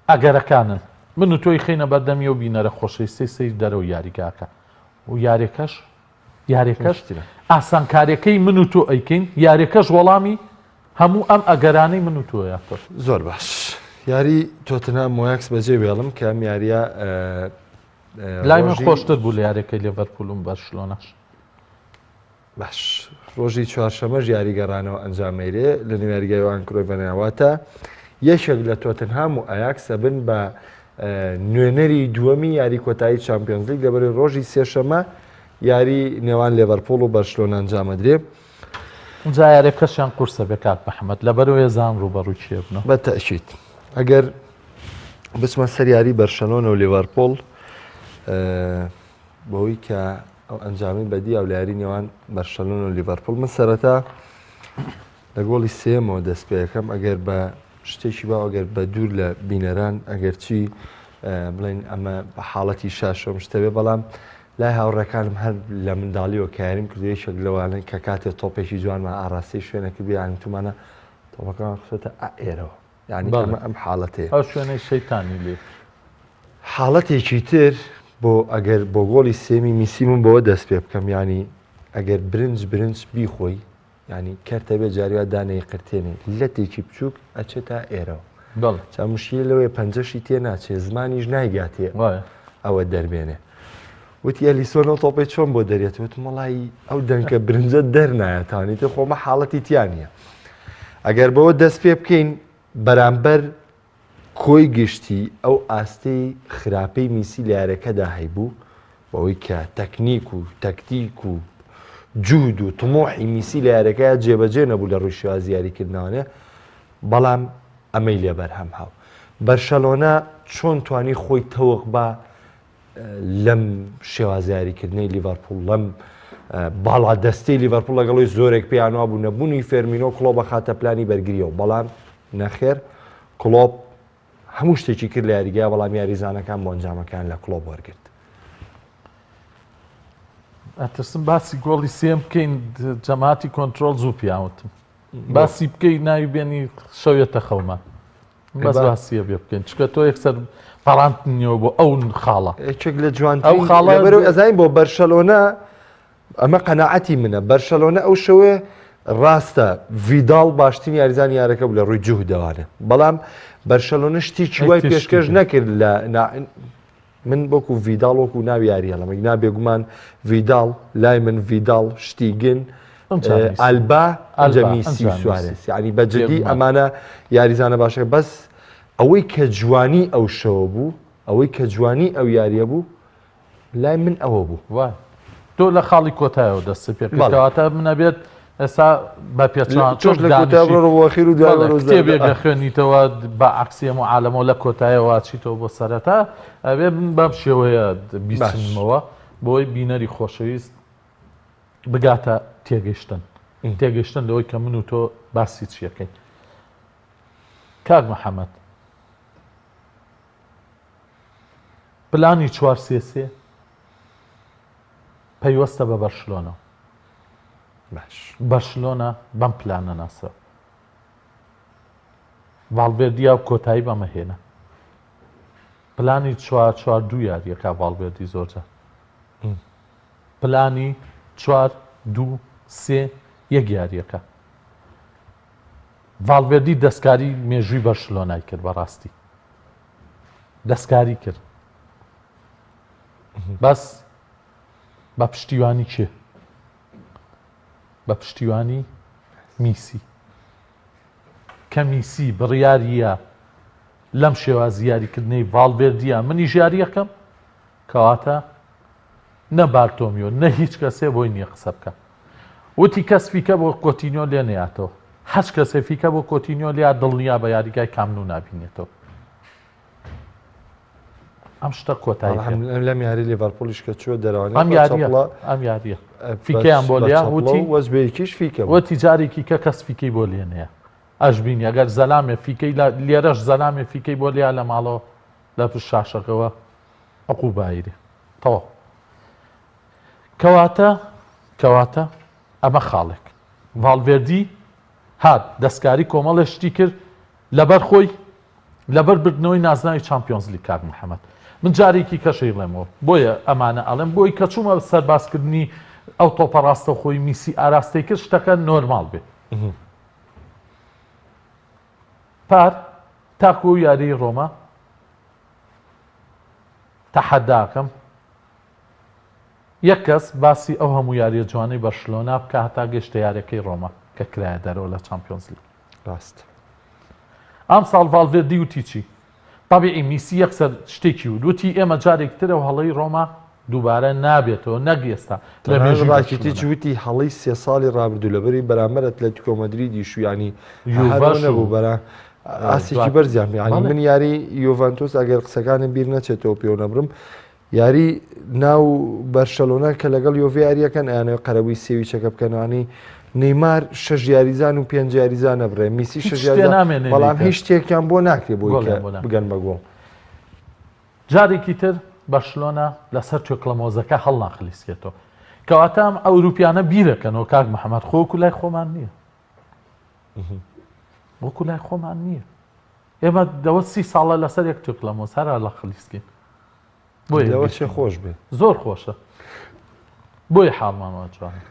ئەگەرەکانن من و تۆی خینە بەردەمی و بینەرە خۆشەویستەی سەیر دەرەوە یاریگاکە و یارێکەش یارێکەش ئاسانکاریەکەی من و تۆ ئەیکەین یارێکەش وەڵامی هەموو ئەم ئەگەرانەی من و تۆیە. زۆر باش یاری تۆتنهام ئایاکس بەجێ بێڵم کە ئەم یاریە لای من خۆشتر بوو لە یاریەکەی لێڤەرپول و بەرشلۆنەش. باش ڕۆژی چوارشەمەش یاری گەڕانەوە ئەنجامەیرێ لە نێو یاریگای یۆهان کرۆیف واتە یەکێک لە تۆتنهام و ئایاکس ئەبن بە نوێنەری دووەمی یاری کۆتایی چامپیۆنزلیگ لەبەری ڕۆژی سێشەمە یاری نێوان لێڤەرپوڵ و بەرشلۆنە ئەنجامەدرێ. جا یاریەکەشیان قورسە بێ کاک محەمەد لەبەرئەوەی ئەزان ڕووبەڕووی کێ بنەوە. بە تەئکید ئەگەر بچمە سەر یاری بەرشەلۆنە و لیڤەرپوڵ بەوەی کە ئەو ئەنجامی بەدی و لە یاری نێوان بەرشەلۆنە و لیڤەرپوڵ من سەرەتا لە گۆڵی سێمەوە دەست پێەکەم ئەگەر بە شتێکی باو ئەگەر بە دوور لە بینەران ئەگەرچی بڵێن ئەمە بە حاڵەتی شاشەم شتەوێ بەڵام لای هاوڕێکانم هەر لە منداڵیەوە کە یاریم کردو یەکێک لەوانەن کە کاتێ تۆپێکی جوانمان ئاراستەی شوێنە کرد یانی تومانە تۆپەکەمان خستۆتە ئا ئێرەوە یانی ئەمە ئەم حاڵەتەیە ئەو شوێنەی شەیتانی لێ حاڵەتێکی تر بۆ ئەگەر بۆ گۆڵی سێمی میسی من بەوە دەست پێ بکەم ینی ئەگەر برنج برنج بیخۆی یانی کەرتە بێ جاری وا دانەی قرتێنێ لەتێکی بچووک ئەچێ تا ئێرەوە بەڵێ جا مشکلە لەوەیە پەنجەشی تێ ناچێ زمانیش نایگاتێ وایە ئەوە دەربێنێ وتی ئەلیسۆن ئەو تۆپەی چۆن بۆ دەرێت وتم وەڵی ئەو دەنکە برنجە دەرنایەتانی تێ خۆمە حاڵەتی تیا نییە ئەگەر بەوە دەست پێ بکەین بەرامبەر کۆی گشتی ئەو ئاستەی خراپەی میسی لە یاریەکەدا هەیبوو، بەوەی کە تەکنیک و تەکتیک و جوهد و تموحی میسی لە یاریەکەیا جێبەجێ نەبوو لە ڕووی شێوازی یاریکردنەوەێ، بەڵام ئەمەی لێ بەرهەم هاو. بەرشەلۆنە چۆن توانی خۆی تەوق با لەم شێوازە یاریکردنەی لیڤەرپوڵ لەم باڵا دەستی لیڤەرپوڵ لەگەڵی زۆرێک پێیان وابوو نەبوونی فێرمینۆ کڵۆپ بەخاتە پلانی بەرگریەوە بەڵام نەخێر کڵۆپ هەموو شتێکی کرد لە یاریگا بەڵام یاریزانەکان بۆ ئەنجامەکان لە کڵۆپ وەرگرت. ئەترسم باسی گۆڵی سێم بکەین جەماعەتی کۆنترۆڵ زوو پیاوتم باسی بکەی ناوی بێنی شەوێتە خەومان بەس باسیە بێ بکەین چکە تۆ یەکسەر پاڕانتنیەوە بۆ ئەو خاڵە یەکێک لە جوان ئەو خاڵە بەرەو ئەزانین بۆ بەرشەلۆنە ئەمە قەناعەتی منە بەرشەلۆنە ئەو شەوێ ڕاستە ڤیداڵ باشترین یاریزان یارەکە بوو لە ڕووی جوهدەوانە بەڵام بەرشەلۆنە شتێکی وای پێشکەش نەکرد لە من وەکو ڤیداڵ وەکو ناو یاریە لەمە نا بێگومان ڤیداڵ لای من ڤیداڵ شتیگن. ئەلبا ئەنجا میسی و سوارێس یعنی بە جدی ئەمانە یاریزانە باشەکە بەس ئەوەی کە جوانی ئەو شەوە بوو ئەوەی کە جوانی ئەو یاریە بوو لای من ئەوە بوو. وایە تۆ لە خاڵی کۆتایەوە دەستت پێ کرد کەواتە من ئەبێت ئێستا بە پێچەوان تۆش لە کۆتایەوە بڕۆ بۆ ئەخیر و دوای وەرەو زەردە. کتێبێک دەخوێنیتەوە بە عەکسی هەموو عالەمەوە لە کۆتایەوە ئەچیتەوە بۆ سەرەتا ئەبێ من بەم شێوەیە بیچنمەوە بۆی بینەری خۆشەویست بگاتە تێگەیشتن تێگەیشتن لەوەی کە من و تۆ باسی چیەکەین کاک محەممەد پلانی چوار سێ سێ پەیوەستە بە بەرشلۆنەوە. باش. بەرشلۆنە بەم پلانە ناسرا. ڤاڵڤێردیا و کۆتایی بەمە هێنا. پلانی چوار چوار دوو یاریەکە ڤاڵڤێردی زۆرجار. پلانی چوار دوو سێ یەک یاریەکە. ڤاڵڤێردی دەستکاری مێژووی بەرشلۆنای کرد بەڕاستی. دەستکاری کرد بەس بە پشتیوانی کێ بە پشتیوانی میسی کە میسی بڕیاریە لەم شێوازی یاریکردنەی ڤاڵڤێردیە منیش یاریەکەم کەواتە نە بارتۆمیۆ نە هیچ کەسێ بۆی نییە قسە بکە وتی کەس فیکە بۆ کۆتینیۆ لێ نەیاتەوە هەچ کەسێ فیکە بۆ کۆتینیۆ لیا دڵنیا بە یاریگای کام نو نابینێتەوە ئەم شتە کۆتایی لەم یاری لیڤەرپولیش کە چوە دەرەوە ئەم یاریە ئەم یاریە فیکەیان بۆ لیا وتی وەزبەیەکیش فیکە وتی جارێکی کە کەس فیکەی بۆ لێ نەیە ئەشبینی ئەگەر زەلامێ فیکەی لێرەش زەلامێ فیکەی بۆ لیا لە ماڵەوە لە پشت شاشەکەوە عقوبایرێ تەواو کەواتە کەواتە ئەمە خاڵێک ڤاڵڤێردی هات دەستکاری کۆمەڵێ شتی کرد لەبەر خۆی لەبەر بردنەوەی نازناوی چامپیۆنزلیگ کاک محەممەد من جارێکی کەش ئەیڵێمەوە بۆیە ئەمانە ئەڵێم بۆی کە چوومە سەر باسکردنی ئەو تۆپە ڕاستەوخۆی میسی ئاراستەی کرد شتەکە نۆرماڵ بێ پار تاکو یاریی ڕۆما تەحەداکەم یەک کەس باسی ئەو هەموو یاریە جوانەی بەرشلۆنا بکا هەتا گەشتە یاریەکەی ڕۆما کە کرایە دەرەوە لە چامپیۆنز لیگ. ڕاست. ئەمساڵ ڤالڤێردی وتی چی؟ تەبیعی میسی یەکسەر شتێکی وت وتی ئێمە جارێکی تر ئەو هەڵەی ڕۆما دووبارە نابێتەوە نەک ئێستا لە تەنانەت مێژووی ڕاکیتیچ بەرشلۆنە. وتی هەڵەی سێ ساڵی ڕابردوو لەبەری بەرامبەر ئەتلەتیکۆ مەدریدیش و یانی هەر یوڤەش ئەوە و نەبوو بەرا ئاستێکی دوات بەرزیان پێ یانی بەڵێ. من یاری یۆڤانتۆس ئەگەر قسەکانم بیر نەچێتەوە پێوە نەبرم یاری ناو بەرشەلۆنە کە لەگەڵ یۆڤێ یاریەکەن ئەیانەوێت قەرەبووی سێویچەکە بکەنەوانی نەیمار شەش یاریزان و پێنج یاریزان نەبڕێ میسی هیچ شەش شتێ یاریزان نامێنێ بەڵام لێی هیچ شتێکیان بۆ ناکرێ بۆی کە گۆڵیان بۆ ناکرێ. بگەن بە گۆڵ. جارێکی تر بەرشلۆنە لەسەر توێکڵە مۆزەکە هەڵناخلیسکێتەوە. کەواتە ئەم ئەوروپیانە بیرەکەنەوە کاک محەمەد خۆ وەکو لای خۆمان نییە. وەکو لای خۆمان نییە. ئێمە دەوە سی ساڵە لەسەر یەک توێکڵە مۆز هەر هەڵەخلیسکین. بۆیە لەوە چێ خۆش بێ زۆر خۆشە بۆیە حاڵمان وا جوانە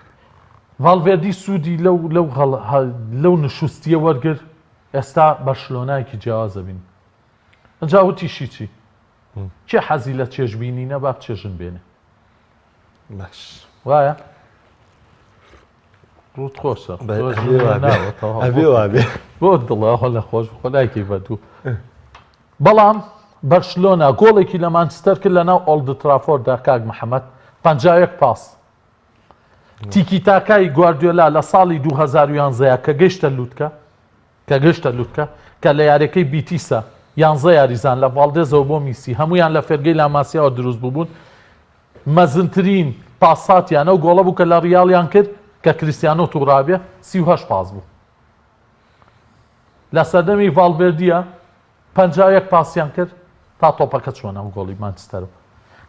ڤالڤێردی سوودی لەو لەو لەو نشوستیە وەرگر ئێستا بەرشلۆنایەکی جیاوازە بین ئەجا وتیشی چی کێ حەزی لە چێژ بینینە با چێژن بێنێ باش وایە ڕوت خۆشە ئەبێ وابێ بۆ دڵەوە لە خۆش خۆ نایکەی بە دوو بەڵام بەرشلۆنە گۆڵێکی لە مانچستەر کرد لەناو ئۆڵدترافۆرددا کاک محەمەد 51 پاس تیکی تاکای گواردیۆلا لە ساڵی 2011 کە گەیشتە لوتکە کە گەشتە لوتکە کە لە یاریەکەی بیتیسە یانزە یاریزان لە ڤاڵدێزەوە بۆ میسی هەمویان لە فێرگەی لاماسیاوە دروست بووبوون مەزنترین پاساتیان ئەو گۆڵە بوو کە لە ڕیاڵیان کرد کە کریستیانۆ توڕابێ 38 پاس بوو لە سەردەمی ڤاڵڤێردیە 51 پاسیان کرد تا تۆپەکە چووە ناو گۆڵی مانچستەر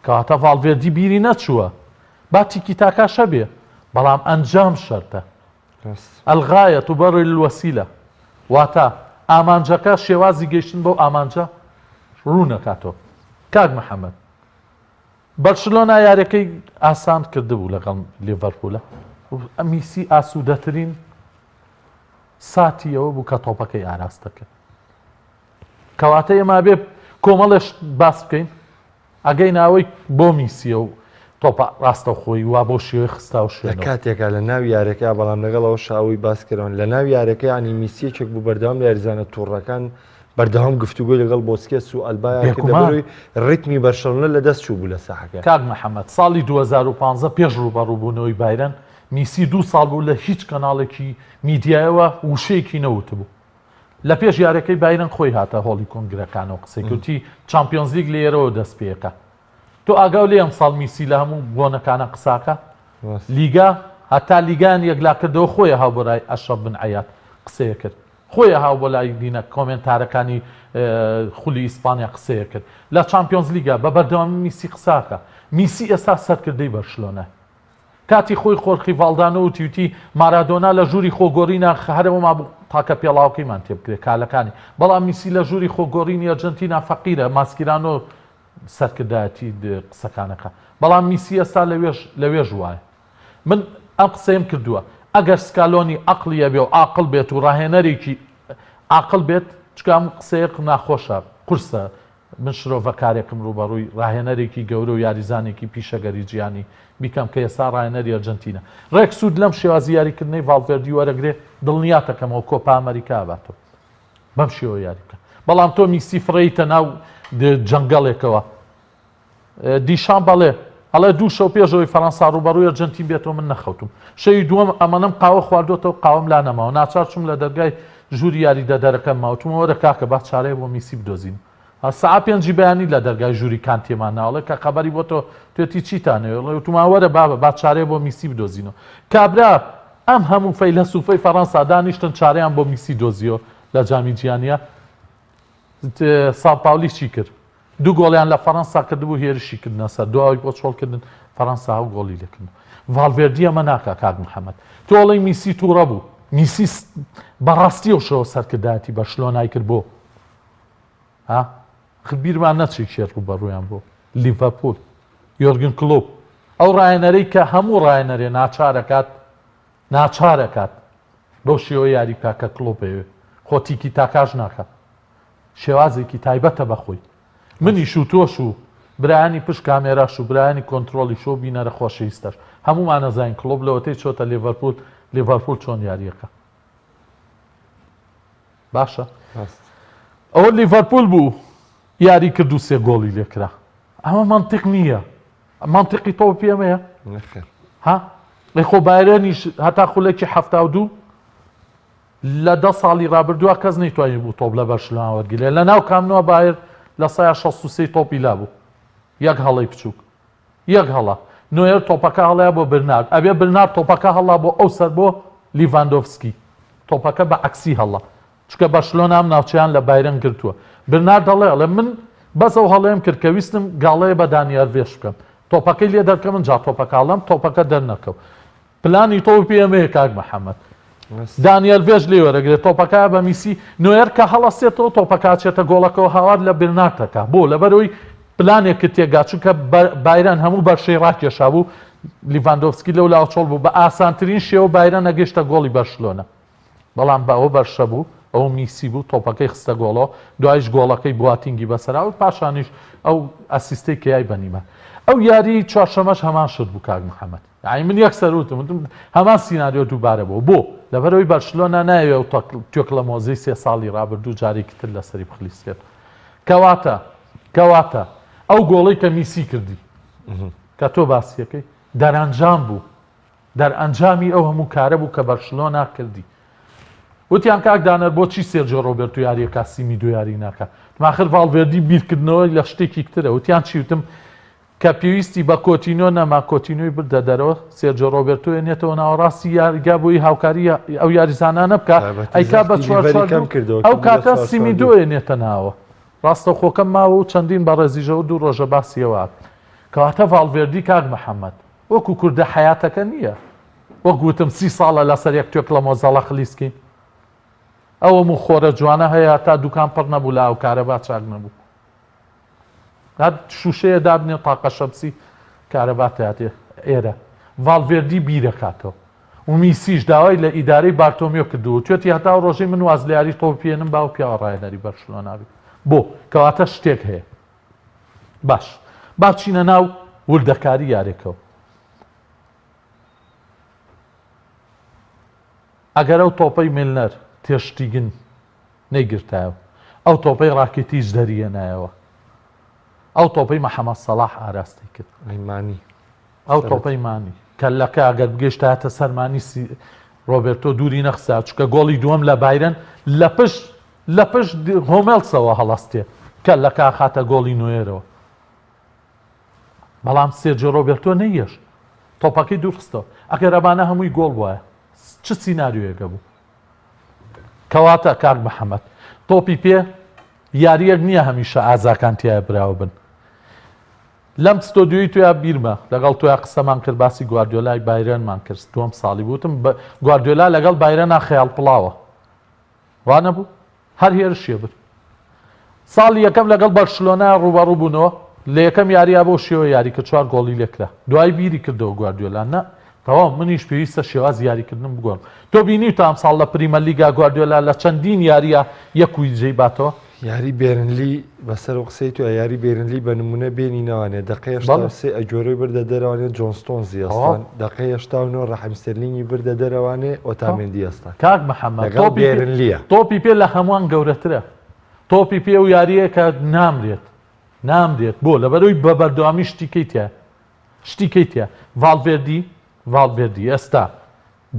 کەواتە ڤاڵڤێردی بیری نەچووە با تیکی تاکاش هەبێ بەڵام ئەنجام شەرتە الغایە تبرر الوسیلە واتە ئامانجەکە شێوازی گەیشتن بەو ئامانجە ڕوونەکاتەوە کاک محەممەد بەرشلۆنە یاریەکەی ئاسان کردبوو لەگەڵ لیڤەرپوولە میسی ئاسوودەترین ساتی ئەوە بوو کە تۆپەکەی ئاراستە کرد کەواتە ئێمە بێ کۆمەڵێش باس بکەین ئەگەی ناوەی بۆ میسیە و. تۆپە ڕاستەوخۆی وا بەو شێوەی خستا و لە شوێنەوە. کاتێکا لە ناو یاریەکە بەڵام لەگەڵ ئەوەشا ئەوەی باس کراون لە ناو یاریەکە یانی میسی یەکێک بوو بەردەوام لە یاریزانە توڕەکان بەردەوام گفتوگۆی لەگەڵ بۆسکێس و ئەلبایا کرد بێگومان. لەبەرەوەی ڕیتمی بەرشەلۆنە لە دەست چوو بوو لە ساحەکە. کاک محەمەد ساڵی 2015 پێش ڕووبەڕووبوونەوەی بایرن میسی دوو ساڵ بوو لە هیچ کەناڵێکی میدیایەوە وشەیەکی نەوتبوو لە پێش یاریەکەی بایرن خۆی هاتە هۆڵی کۆنگرەکانەوە قسەی کرد وتی چامپیۆنزلیگ لێرەوە دەست پێکا تۆ ئاگاو لێ ئەمساڵ میسی لە هەموو بۆنەکانە قساکە لیگا هەتا لیگایان یەکلا کردەوە خۆیە هاو بۆ لای ئەشرەف بن عەیاد قسەیە کرد خۆیە هاو بۆ لای دینە کۆمێنتارەکانی خولی ئیسپانیا قسەیە کرد لە چامپیۆنز لیگا بە بەردەوامی میسی قساکە میسی ئێستا سەرکردەی بەرشلۆنە کاتی خۆی خۆرخی ڤاڵدانۆ وتی وتی مارادۆنا لە ژووری خۆگۆڕینا هەر ئەوە مابوو تاکە پێڵاوەکەیمان تێبکرێ کالەکانی بەڵام میسی لە ژووری خۆگۆڕینی ئەرجەنتینا فەقیرە ماسکیرانۆ سەرکردایەتی قسەکانەکە بەڵام میسی ئێستا لەوێش لەوێش وایە من ئەم قسەیەم کردووە ئەگەر سکالۆنی عەقڵی ئەبێ و عاقڵ بێت و ڕاهێنەرێکی عاقڵ بێت چونکە ئەم قسەیە ناخۆشە قورسە من شرۆڤەکارێکم ڕووبەڕووی ڕاهێنەرێکی گەورە و یاریزانێکی پیشەگەری جیهانی بیکەم کە ئێستا ڕاهێنەری ئەرجەنتینە. ڕێک سوود لەم شێوازی یاریکردنەی ڤاڵڤێردی وەرەگرێ، دڵنیاتەکەمەوە کۆپا ئەمەریکا ئەباتەوە. بەم شێوە یاری بکە. بەڵام تۆ میسی فڕێیتە ناو جەنگەڵێکەوە. دیشان بەڵێ ئەڵێ دوو شەو پێش ئەوەی فەرەنسا ڕووبەڕووی ئەرجەنتین بێتەوە من نەخەوتوم. شەوی دووەم ئەمەنەم قاوە خواردۆتەوە قاوەم لا نەماوە ناچار چووم لە دەرگای ژووری یاریدەدەرەکەم ماوە وتم وەرە کاکە با چارەیە بۆ میسی بدۆزین. سەعا پێنجی بەیانی لە دەرگای ژووری کانتێمان نا ئەڵێ کە خەبەری بۆ تۆ توێتی چیتانەوێ ئەڵێ وتمان وەرە بابە با چارەیە بۆ میسی بدۆزینەوە. کابرا ئەم هەموو فەیلەسوفەی فەرەنسا دانیشتن چارەیان بۆ میسی دۆزیەوە لە جامی جیهانیە سامپاولی چی کرد؟ دوو گۆڵیان لە فەرەنسا کردبوو هێرشی کردنە سەر دواوەی بۆ چۆڵ کردن فەرەنسا ئەو گۆڵی لێکردن ڤالڤێردی ئەمە ناکا کاک محەممەد تۆ ئەڵێی میسی تووڕە بوو میسی بەڕاستی ئەو شەوە سەرکردایەتی بەرشلۆنای کرد بۆ ها بیرمان نەچێ کێ ڕووبەڕوویان بوو لیڤەرپول یۆرگن کلۆپ ئەو ڕایەنەرەی کە هەموو ڕایەنەرێ ناچارەکات ناچارەکات بەو شێوە یاری بکا کە کلۆپ ئەیەوێ خۆ تیکی تاکاش ناکا شێوازێکی تایبەتە بە خۆی منیش و تۆش و برایانی پشت کامێراش و برایانی کۆنترۆڵیش و بینەرە خۆشەویستەش هەموومان ئەزانین کلۆپ لەوەتەی چۆتە لیڤەرپول لیڤەرپول چۆن یاریەکە باشە ئەوە لیڤەرپول بوو یاری کرد و سێ گۆڵی لێکرا ئەمە مەنتیق نییە مەنتیقی تۆپی ئەمەیە ها ئەی خۆ بایرنیش هەتا خولەکی 72 لە دە ساڵی ڕابردووە کەس نەیتوانی بوو تۆپ لە بەرشلۆنە وەرگرێ لە ناو کامنوە بایر لە سەیا 63 تۆپی لابوو یەک هەڵەی بچووک یەک هەڵە نۆیەر تۆپەکە هەڵەیە بۆ برنارد ئەبێ برنارد تۆپەکە هەڵا بۆ ئەو سەر بۆ لیڤاندۆفسکی تۆپەکە بە عەکسی هەڵا چونکە بەرشلۆنە ئەم ناوچەیان لە بایرن گرتووە. برنارد دەڵێ ئەڵێ من بەس ئەو هەڵەیەم کرد کە ویستم گاڵەیە بە دانی ئەلڤێش بکەم. تۆپەکەی لێ دەرکەم ئینجا تۆپەکە هەڵەم تۆپەکە دەرنەکەوت. پلانی تۆپی پێ ئەمەیە کاک محەمەد. دانی ئەلڤێش لێی وەرەگرێت تۆپەکە بە میسی نۆیەر کە هەڵەسێتەوە تۆپەکە ئەچێتە گۆڵەکەوە هاوار لە برنارد دەکا. بۆ؟ لەبەرئەوەی پلانێکت تێکگا چونکە بایرن هەموو بەرشەی ڕاکێشابوو لیڤاندۆڤسکی لەولاوە چۆڵ بوو بە ئاسانترین شێوە بایرن ئەگەیشتە گۆڵی بەرشلۆنە. بەڵام بە ئەوە بەرشە بوو، ئەوە میسی بوو تۆپەکەی خستە گۆڵەوە، دوایش گۆڵەکەی بواتینگی بەسەرا و پاشانیش ئەو ئەسیستەی کە یای بە نیمار. ئەو یاریی چوارشەمەش هەمان شت بوو کاک محەمەد. یانی من یەکسەر وتم، وتم هەمان سیناریۆ دووبارە بووە. بۆ؟ لەبەرئەوەی بەرشلۆنە نایەوێ ئەو تێکڵە مۆزەی سێ ساڵی رابردوو جارێکی تر لەسەری بخلیسکێت. کەواتە، کەواتە ئەو گۆڵەی کە میسی کردی، کە تۆ باسیەکەی، دەرەنجام بوو. دەرئەنجامی ئەو هەموو کارە بوو کە بەرشلۆنە کردی. وتیان کاک دانەر بۆچی سێرجیۆ ڕۆبێرتۆ یاریەکا سیمیدۆ یاری ناکا؟ وتم ئاخر ڤاڵڤێردی بیرکردنەوەی لە شتێکی ترە. وتیان چی؟ وتم کە پێویستی بە کۆتینۆ نەما کۆتینۆی بردە دەرەوە سێرجیۆ ڕۆبێرتۆ ێنێتەوە ناوەڕاستی یاریگا بۆی هاوکاری ئەو یاریزانانە بکا تایبەتی ئەیکا بە زەختی چوار لیڤەری چوار کەم دوو کردەوە ئەو کردی بە کاتە چوار چوار سیمیدۆ دوو. ێنێتە ناوە ڕاستەوخۆکەم ماوە و چەندین بەڕێزیشەوە دوو ڕۆژە باسی ئەوە ئەکەن. کەواتە ڤاڵڤێردی کاک محەمەد وەکو کوردە حەیاتەکە نییە وەک وتم سی ساڵە لەسەر یەک توێکڵە مۆزەڵە خلیسکین ئەو هەموو خۆرە جوانە هەیە تا دوکان پڕ نەبوو لە ئاو کارەبا چاک نەبوو هەر شوشەیە دابنێ تاقە شەمسی کارەبا تاتێ ئێرە ڤالڤێردی بیرەکاتەوە و میسیش داوای لە ئیدارەی بارتۆمیۆ کردووە توێتی هەتا ڕۆژەی من واز لە یاری تۆپ پێنم باو پیاوە ڕایەنەری بەرشلۆنا بی بۆ کەواتە شتێک هەیە باش با بچینە ناو وردەکاری یارێکەوە. ئەگەر ئەو تۆپەی میلنەر تێرشتیگن نەیگرتایەوە، ئەو تۆپەی ڕاکیتیچ دەریهێنایەوە، ئەو تۆپەی محەمەد سەڵاح ئاراستەی کرد. ئەی مانی. ئەو تۆپەی مانی کەللەکە ئەگەر بگەیشتایەتە سەر مانی سی ڕۆبێرتۆ دووری نەخسا چونکە گۆڵی دووەم لە بایرن لە پشت لە پشت هۆمێڵسەوە هەڵەستێ کەللەکە ئەخاتە گۆڵی نۆیەرەوە بەڵام سێرجیۆ ڕۆبێرتۆ نەیەشت تۆپەکەی دوورخستەوە ئەگەر ئەمانە هەمووی گۆڵ بوایە چ سیناریۆیەکە بوو کەواتە کاک محەممەد تۆپی پێ یاریەک نییە هەمیشە ئازاکان تایە براوە بن لەم ستۆدیۆی تۆیا بیرمە لەگەڵ تۆیا قسەمان کرد باسی گواردیۆلای بایرنمان کرد دووەم ساڵی بوو وتم گواردیۆلا لەگەڵ بایرنا خەیاڵ پڵاوە وا نەبوو هەر هێرشیە برد ساڵی یەکەم لەگەڵ بەرشلۆنە ڕووبەڕوو بوونەوە لە یەکەم یارییا بەو شێوە یاری کە چوار گۆڵی لێکرا دوای بیری کردەوە گواردیۆلا نە تەواو منیش پێویستە شێوازی یاریکردنم بگۆڕم تۆ بینیوتە ئەمساڵ لە پریمەرلیگا گواردیۆلا لە چەندین یارییا یەک و جێی باتەوە؟ یاری بێرنلی بەسەر و قسەی تۆ یاری بێرنلی بە نمونە بێنی نەوانێ دەقەی 83 ئەگۆرۆی بردە دەرەوانێ جۆن ستۆنزی ئەستان دەقەی 89 ڕەحیم ستێرلینگی بردە دەرەوانێ ئۆتامێندی ئەستان کاک محەممەد لەگەڵ تۆپی پێ بێرنلیە. تۆپی پێ لە هەمووان گەورەترە تۆپی پێ و یارییە کە نامرێت نامرێت بۆ لەبەرەوەی بە بەردەوامی شتی کەی تیا شتی کەی تیا ڤاڵڤێردی ڤاڵڤێردی ئێستا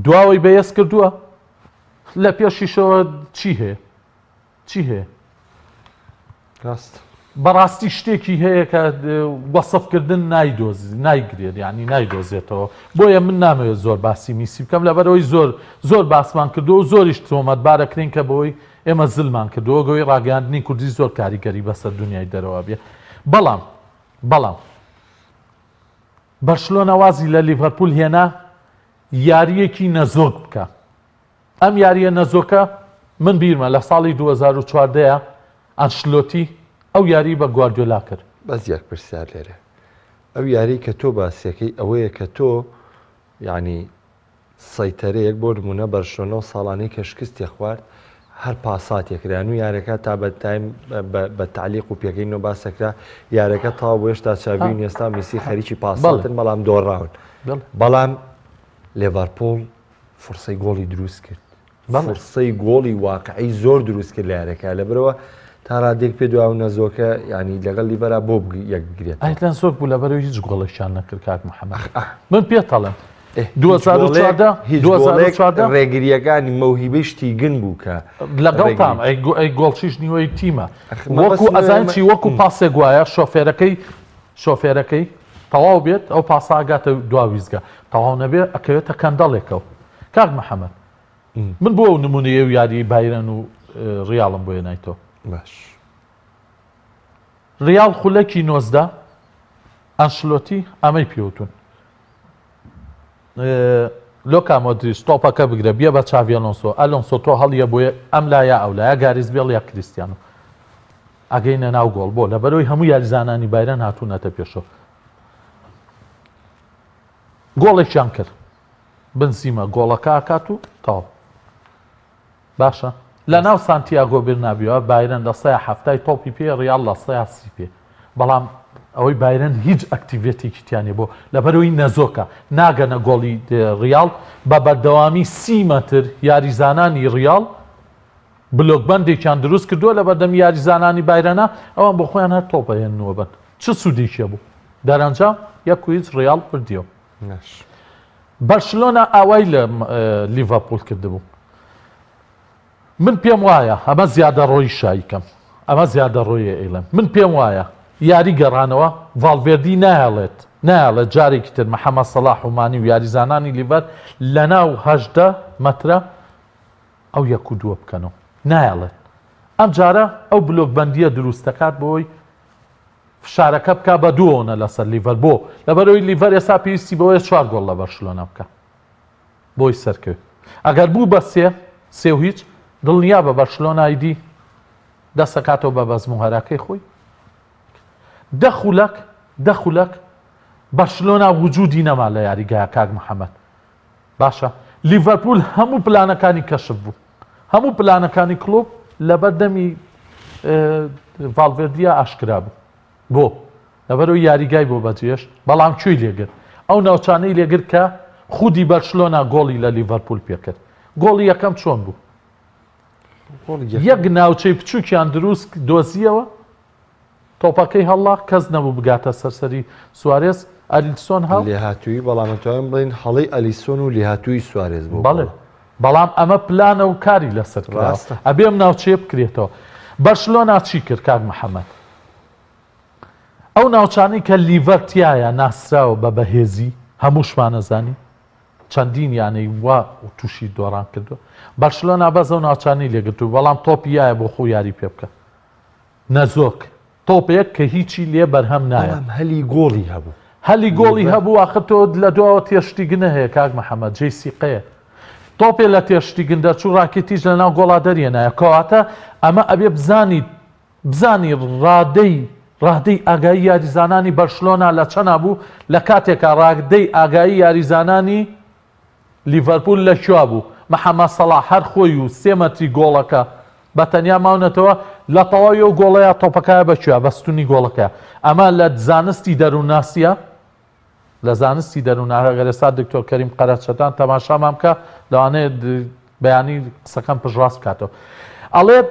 دواوەی بەهێز کردووە لە پێشیشەوە چی هەیە چی هەیە ڕاست بەڕاستی شتێکی هەیە کە وەسفکردن نایدۆز نایگرێت یعنی نایدۆزێتەوە بۆیە من نامەوێت زۆر باسی میسی بکەم لەبەرەوەی زۆر زۆر باسمان کردو و زۆریش تۆمەتبارەکرین کە بۆی ئێمە زلمان کردووە گەوەی ڕاگەیاندنی کوردی زۆر کاریگەری بەسەر دنیای دەرەوە بێ بەڵام بەڵام بەرشلۆنە وازی لە لیڤەرپول هێنا یارییەکی نەزۆک بکە ئەم یارییە نەزۆکە من بیرمە لە ساڵی 2014 ئەنشلۆتی ئەو یاری بە گواردیۆلا کرد. بەس یەک پرسیار لێرە ئەو یاری کە تۆ باسیەکەی ئەوەیە کە تۆ یعنی سەیتەرەیەک بۆ نموونە بەرشلۆنە و ساڵانەی کە شکستی خوارد هەر پاساتێک کران و یارەکە تا بە تایم بە تعلیق و پێکەینەوە باسەکرا یارەکە تاو بۆ هێشتا چاوی و نێستا میسی خەریکی پاساتن بەڵام دۆڕاون بەڵام لێڤەرپوڵ فرسەی گۆڵی دروست کرد فرسەی گۆڵی واقعی زۆر دروست کرد لە یارەکە لەبەرەوە تا رادێک پێ دوا و نەزۆکە ینی لەگەڵ لیڤەرا بۆ یەک بگرێت ئەیتلەن زۆر بوو لەبەرەوەی هیچ گۆڵێکیان نەکرد کاک محەممەد من پێتەڵێم 2014 2014 ڕێگریەکانی مەوهیبەی شتیگن بوو کە لەگەڵتام ئەی گۆڵچیش نیوەی تیمە وەکو ئەزان چی وەکو پاسێک وایە شۆفێرەکەی شۆفێرەکەی تەواو بێت ئەو پاسا ئەگاتە دوا ویزگە تەواو نەبێ ئەکەوێتە کەندەڵێکەوە کاک محەممەد من بۆ ئەو نمونەیە و یاریی بایرن و ڕیاڵم بۆ هێنایتەوە باش ڕیاڵ خولەکی 19 ئەنشلۆتی ئەمەی پێوتون لۆکا مۆدریچ تۆپەکە بگرە بیە بە چاڤی ئەلۆنسۆ ئەلۆنسۆ تۆ هەڵیە بۆ ئەم لا یا ئەو لا یا گاریس بێڵ یا کریستیانۆ ئەگەینە ناو گۆڵ بۆ لەبەرەوەی هەموو یاریزانانی بایرن هاتوونەتە پێشەوە گۆڵێکیان کرد بنزیمە گۆڵەکە ئەکات و تەواو باشە لە ناو سانتیاگۆ برنابیۆ بایرن لە سەیا حەفتای تۆپی پێ ڕیاڵ لە سەیا سی پێ بەڵام ئەوەی بایرن هیچ activity ێکی تیا نیە بۆ لەبەرەوەی نەزۆکە ناگەنە گۆڵی ڕیاڵ بە بەردەوامی سی مەتر یاریزانانی ڕیاڵ بلۆکبەندێکیان دروست کردووە لە بەردەم یاریزانانی بایرەنا ئەوان بۆ خۆیان هەر تۆپ ئەهێننەوە بەن چ سوودێکی هەبوو دەرەنجام یەک و هیچ ڕیاڵ بردیەوە بەرشلۆنە ئاوای لە لیڤەرپوڵ کردبوو من پێم وایە ئەمە زیادەڕۆیی شایکەم ئەمە زیادەڕۆیە ئەیڵێم من پێم وایە یاری گەڕانەوە ڤاڵڤێردی نایەڵێت نایەڵێت جارێکی تر محەممەد سەڵاح و مانی و یاریزانانی لیڤەر لەناو 18 مەترە ئەو یەک و دووە بکەنەوە نایەڵێت ئەم جارە ئەو بلۆک بەندیە دروست دەکات بۆی فشارەکە بکا بە دوو ئەونە لەسەر لیڤەر بۆ؟ لەبەرئەوەی لیڤەر ئێستا پێویستی بەوەیە چوار گۆڵ لە بەرشلۆنە بکا بۆی سەرکەوێت ئەگەر بوو بە سێ سێ و هیچ دڵنیا بە بەرشلۆنە ئیدی دەستەکاتەوە بە بەزم و هەراکەی خۆی دە خولەک دە خولەک بەرشلۆنا وجودی نەما لە یاریگا کاک محەممەد باشە لیڤەرپول هەموو پلانەکانی کەشف بوو هەموو پلانەکانی کلۆپ لەبەر دەمی ڤالڤێردیا ئاشکرا بوو بۆ؟ لەبەرئەوەی یاریگای بۆ بەجێهێشت، بەڵام کوێی لێگرت؟ ئەو ناوچانەی لێگرت کە خودی بەرشلۆنە گۆڵی لە لیڤەرپوول پێکرد. گۆڵی یەکەم چۆن بوو؟ یەک ناوچەی بچووکیان دروست دۆزیەوە، تۆپەکەی هەڵا، کەس نەبوو بگاتە سەر سەری سوارێز، ئەلیسۆن هەڵ. لێهاتوویی، بەڵام ئەتوانین بڵێین هەڵەی ئەلیسۆن و لێهاتوویی سوارێز بوو. بەڵێ، بەڵام ئەمە پلانە و کاری لەسەر کراوە، ئەبێ ئەم ناوچەیە بکرێتەوە. بەرشلۆنا چی کرد کاک محەمەد؟ ئەو ناوچانەی کە لیڤەر تیایا ناسراوە بە بەهێزی، هەمووشمان ئەزانین چەندین یانەی وا تووشی دۆڕان کردووە. بەرشلۆنا بەس ئەو ناوچانەی لێگرتوو، بەڵام تۆپی یایە بۆ خۆ یاری پێ بکە. نەزۆک، تۆپێک کە هیچی لێ بەرهەم نایە. بەڵام هەلی گۆڵی هەبوو. هەلی گۆڵی هەبوو، ئاخر تۆ لە دواوە تێرشتیگن هەیە کاک محەمەد، جێی سیقەیە. تۆپێ لە تێرشتیگن دەرچوو، ڕاکیتیچ لەناو گۆڵا دەریێنایە. کەواتە ئەمە ئەبێ بزانیت بزانی ڕادەی ڕادەی ئاگایی یاریزانانی بەرشلۆنا لە چەنا بوو لە کاتێکا ڕادەی ئاگایی یاریزانانی لیڤەرپوول لە کوێ بوو محەمەد سەڵاح هەر خۆی و سێ مەتری گۆڵەکە بە تەنیا ماونەتەوە لە تەواوی ئەو گۆڵەیا تۆپەکایە بە کوێ بە ستونی گۆڵەکەیا ئەمە لە زانستی دەروونناسیە لە زانستی دەروونناسی ئەگەر ئێستا دکتۆر کەریم قەرەچەتان تەماشامان بکە لەوانەیە بەیانی قسەکەم پشتڕاست بکاتەوە ئەڵێت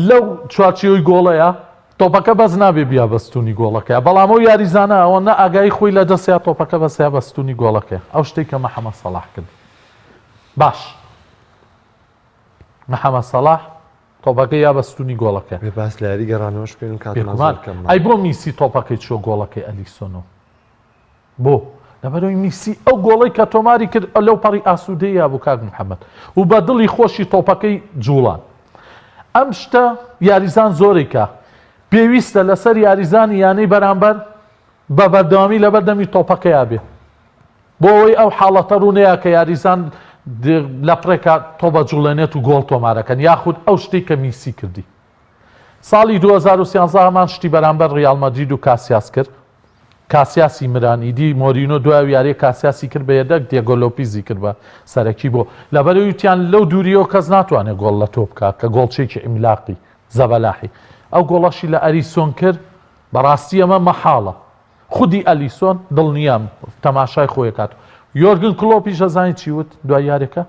لەو چوارچێوەی گۆڵەیا تۆپەکە بەس نابێ بیا بە ستونی گۆڵەکەیا بەڵام ئەو یاریزانە ئەوەنە ئاگایی خۆی لە دەستیا تۆپەکە بەسیا بە ستونی گۆڵەکەیا ئەو شتەی کە محەمەد سەڵاح کردی باش محەمەد سەڵاح تۆپەکەی یا بە ستونی گۆڵەکە بێ باس لە یاری گەڕانەوەش بکەین کاتمان بێگومان زۆر کەم ئەی ماوە. بۆ میسی تۆپەکەی چووە گۆڵەکەی ئەلیسۆنەوە بۆ؟ لەبەرئەوەی میسی ئەو گۆڵەی کە تۆماری کرد لەو پەڕی ئاسوودەییا بوو کاک محەمەد و بە دڵی خۆشی تۆپەکەی جوڵان. ئەم شتە یاریزان زۆرەی کە پێویستە لەسەر یاریزانی یانەی بەرامبەر بە بەردەوامی لەبەر دەمی تۆپەکەیا بێ بۆ ئەوەی ئەو حاڵەتە ڕوونەیە کە یاریزان لە پڕێکا تۆ بەجوڵێنێت و گۆڵ تۆمارەکەن یاخود ئەو شتەی کە میسی کردی. ساڵی 2013 هەمان شتی بەرامبەر ڕیاڵ مەدرید و کاسیاس کرد. کاسیاسی مران ئیدی مۆرینۆ دوای ئەو یاریە کاسیاسی کرد بە یەدەگ دیێگۆ لۆپیزی کرد بە سەرەکی بۆ لەبەرئەوەی وتیان لەو دووریەوە کەس ناتوانێت گۆڵ لە تۆ بکات کە گۆڵچێکی عیملاقی زەبەلاحی ئەو گۆڵەشی لە ئەریسۆن کرد بەڕاستی ئەمە مەحاڵە خودی ئەلیسۆن دڵنیام تەماشای خۆی کات یۆرگن کلۆپیش ئەزانی چی وت دوای یاریەکە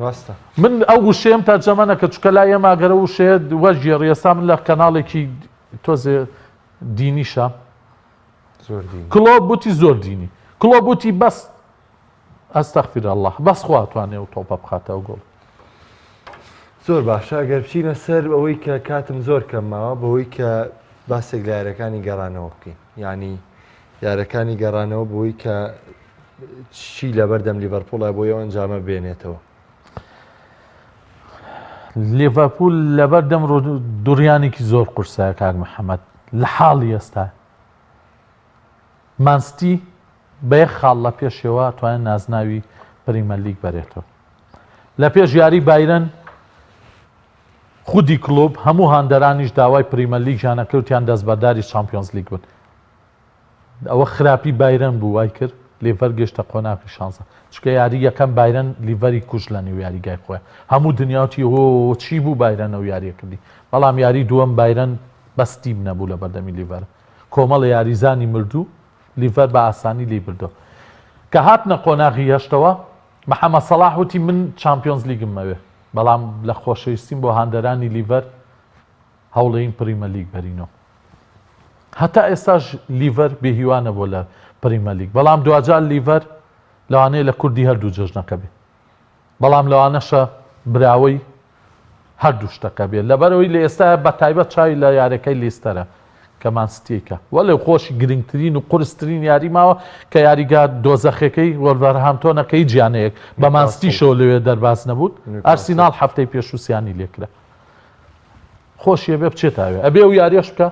ڕاستە من ئەو وشەیەم تەرجەمە نەکرد چونکە لای ئێمە ئەگەر ئەو وشەیە وەرگێڕی ئێستا من لە کەناڵێکی تۆزێ دینیشە زۆر دینی کڵۆپ وتی زۆر دینی کڵۆپ وتی بەس ئەستەغفیر اللە بەس خوا توانێ ئەو تۆپە بخاتەوە گۆڵ. زۆر باشە ئەگەر بچینە سەر ئەوەی کە کاتم زۆر کەم ماوە بەوەی کە باسێک لە یارەکانی گەڕانەوە بکەین یعنی یارەکانی گەڕانەوە بۆی کە چی لەبەردەم لیڤەرپوڵە بۆ ئەو ئەنجامە بێنێتەوە لیڤەرپوول لەبەردەم دوڕیانێکی زۆر قورسە کاک محەممەد لە حاڵی ئێستا مانستی بە یەک خاڵ لە پێشەوە توانێت نازناوی پریمەرلیگ بەرێتەوە لە پێش یاری بایرن خودی کلوب هەموو هاندەرانیش داوای پریمەرلیگیانە کەوتیان دەستبەرداری چامپیۆنزلیگ بن ئەوە خراپی بایرن بوو وای کرد لیڤەر گەشتە قۆناغی شانزە چونکە یاری یەکەم بایرن لیڤەری کوشت لە نێو یاریگای خۆیان هەموو دنیا وتی هۆ چی بوو بایرن ئەو یاریە کردی بەڵام یاری دووەم بایرن بەس تیم نەبوو لە بەردەمی لیڤەر کۆمەڵە یاریزانی مردوو لیڤەر بە ئاسانی لی بردەوە کە هاتنە قۆناغی هەشتەوە محەممەد سەڵاح وتی من چامپیۆنز لیگم مەوێ بەڵام لە خۆشەویستیم بۆ هاندەرانی لیڤەر هەوڵێین پریمەرلیگ بەرینەوە. هەتا ئێستاش لیڤەر بێهیوا نەبووە لە پریمەرلیگ، بەڵام دواجار لیڤەر لەوانەیە لە کوردی هەردوو جەژنەکە بێ، بەڵام لەوانەشە براوەی هەردوو شتەکە بێت، لەبەرئەوەی لە ئێستا بە تایبەت چاوی لە یاریەکەی لیستەرە کە مان سیتیکە، وەلێ خۆشی گرنگترین و قورسترین یاری ماوە کە یاریگا دۆزەخێکەی وۆلڤەرهامپتۆنە کە هیچ یانەیەک بە مان سیتیشەوە لەوێ دەرباز نەبوون، ئارسیناڵ هەفتەی پێشوو سیانی لێکرا. خۆشی ئەبێ بچێتە ئەوێ ئەبێ ئەو یاریەش بکە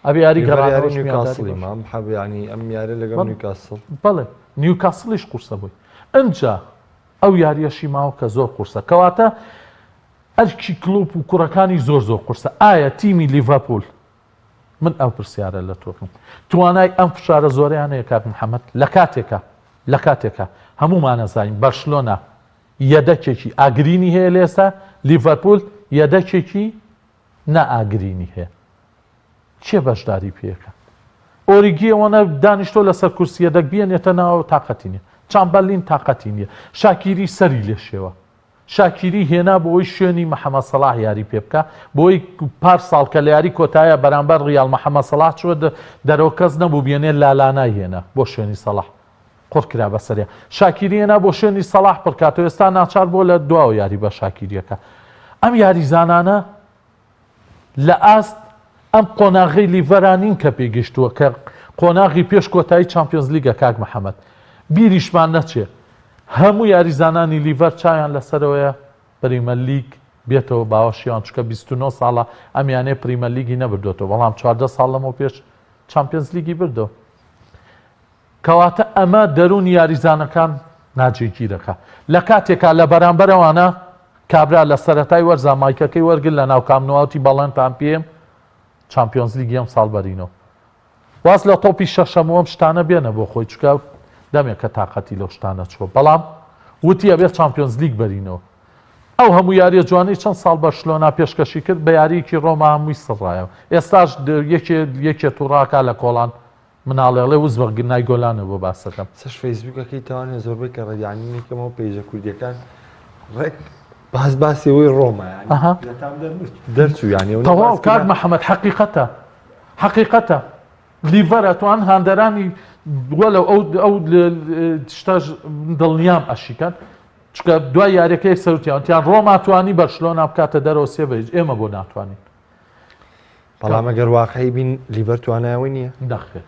ئەبێ یاری گەڕانەوەش نیوکاسڵی مام حەب ینی ئەم یارە لەگەڵ نیوکاسڵ بەڵێ نیوکاسڵیش قورسە بووی ئەجا ئەو یاریەشی ماوە کە زۆر قورسە کەواتە ئەرکی کلوپ و کوڕەکانی زۆر زۆر قورسە ئایا تیمی لیڤەرپول من ئەو پرسیارە لە تۆ بکەم توانای ئەم فشارە زۆریان هەیە کاک محەممەد لە کاتێکە لە کاتێکە هەمومانەزانین بەرشلۆنە یەدەکێکی ئاگرینی هەیە لە ئێستا، لیڤەرپوول یەدەکێکی نا ئاگرینی هەیە. کێ بەشداری پێکا؟ ئۆریگی ئەوەنە دانیشتۆ لەسەر کورسی یەدەک بیەنێتە ناوەوە تاقەتی نیە. چامبەرلین تاقەتی نیە. شاکیری سەری لێ شێوا. شاکیری هێنا بۆ ئەوەی شوێنی محەمەد سەڵاح یاری پێ بکا، بۆ ئەوەی پار ساڵ کە لە یاری کۆتاییا بەرامبەر ڕیاڵ محەمەد سەڵاح چووە دەرەوە کەس نەبوو بێنێ لالانای هێنا بۆ شوێنی سەڵاح قڕ کرا بەسەریا. شاکیری هێنا بۆ شوێنی سەڵاح پڕ کاتەوە ئێستا ناچار بووە لە دواوە یاری بە شاکیری ئەکا. ئەم یاریزانانە لە ئاست ئەم قۆناغەی لیڤەرا نین کە پێی گەیشتووە کە قۆناغی پێش کۆتایی چامپیۆنزلیگە کاک محەمەد بیریشمان نەچێ هەموو یاریزانانی لیڤەر چاویان لەسەرەوەیە پریمەرلیگ بێتەوە باوەشیان چونکە 29 ساڵە ئەم یانەیە پریمەرلیگی نەبردوێتەوە بەڵام 14 ساڵ لەمەو پێش چامپیۆنزلیگی بردەوە کەواتە ئەمە دەروونی یاریزانەکان ناجێگیرەکا. لە کاتێکا لە بەرامبەر ئەوانە کابرا لە سەرەتای وەرزا مایکەکەی وەرگرت لە ناو کامپ نو وتی بەڵێنتان پێم چامپیۆنزلیگی ئەمساڵ بەرینەوە. واز لە تۆپی شەشەم و ئەم شتانە بێنە بۆ خۆی چونکە دەمێکە تاقەتی لەو شتانە چووە بەڵام وتی ئەبێت چامپیۆنزلیگ بەرینەوە. ئەو هەموو یاریە جوانەی چەند ساڵ بەرشلۆنا پێشکەشی کرد بە یاریەکی ڕۆما هەمووی سڕایەوە. ئێستاش یەکێ یەکێ توڕاکا لە کۆڵان مناڵێ ئەڵێ وز بە گنای گۆلانە بۆ باسەکەم. سەش فەیسبوکەکەی تاوانە زۆربەی کە ڕێدیانی نیکەمەوە پەیجە کوردیەکان ڕێک باس باسی ئەوەی ڕۆما یانی ئەها. لە تام دەرچوو یانی ئەو تەواو کاک محەمەد حەقیقەتە حەقیقەتە لیڤەر ئەتوان هاندەرانی وەلەو ئەو ئەو شتەش دڵنیام ئەشیکەن چونکە دوای یاریەکە یەکسەر وتیان وتیان ڕۆما توانی بەرشلۆنا بکاتە دەرەوە سێ بە هیچ ئێمە بۆ ناتوانین بەڵام ئەگەر واقعی بین لیڤەر توانای ئەوەی نییە. نەخێر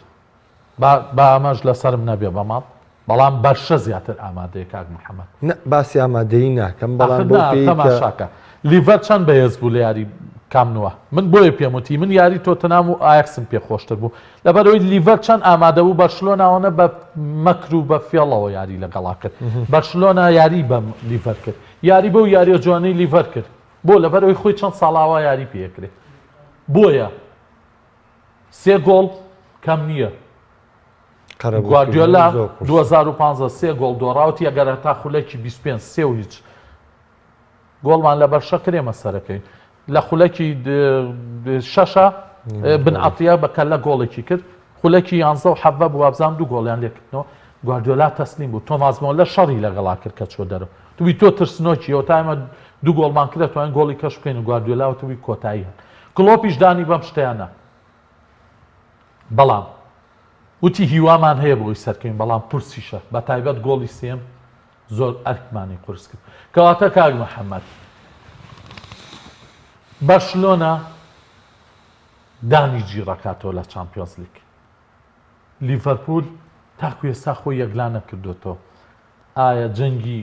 با با ئەمەش لەسەرم نەبێ بە ماڵ بەڵام بەرشە زیاتر ئامادەیە کاک محەمەد. نە باسی ئامادەیی ناکەم بەڵام ئاخر بەو نا پێیەی کە. تەماشاکە لیڤەر چەند بەهێز بوو لە یاری کام نوە من بۆیە پێم وتی من یاری تۆتنام و ئایاکسم پێ خۆشتر بوو لەبەرئەوەی لیڤەر چەند ئامادە بوو بەرشلۆنە ئەوەنە بە مەکر و بە فێڵەوە یاری لەگەڵا کرد بەرشلۆنە یاری بە لیڤەر کرد یاری بەو یاریە جوانەی لیڤەر کرد بۆ لەبەرئەوەی خۆی چەند ساڵە ئاوا یاری پێ ئەکرێ بۆیە سێ گۆڵ کەم نییە گواردیۆلا 2015 سێ گۆڵ دۆڕاوتی ئەگەر هەتا خولەکی 25 سێ و هیچ گۆڵمان لە بەرشە کرێمە سەرەکەین لە خولەکی شەشە بن عەتیە بە کەلە گۆڵێکی کرد خولەکی یانزە و حەڤە بوو وابزانم دوو گۆڵیان لێکردنەوە گواردیۆلا تەسلیم بوو تۆماس مۆلەر شەڕی لەگەڵا کرد کە چووە دەرەوە توبی تۆ ترسنۆکی ئەوە تا ئێمە دوو گۆڵمان کرد ئەتوانین گۆڵی کەش بکەین و گواردیۆلا وتبووی کۆتایی هات کڵۆپیش دانی بەم شتەیان نا بەڵام وتی هیوامان هەیە بۆی سەرکەوین بەڵام قورسیشە بە تایبەت گۆڵی سێم زۆر ئەرکمانی قورس کرد کەواتە کاک محەممەد بەرشلۆنە دانی جیڕەکاتەوە لە چامپیۆنزلیگ. لیڤەرپوول تاکو ئێستا خۆی یەکلا نەکردۆتەوە ئایا جەنگی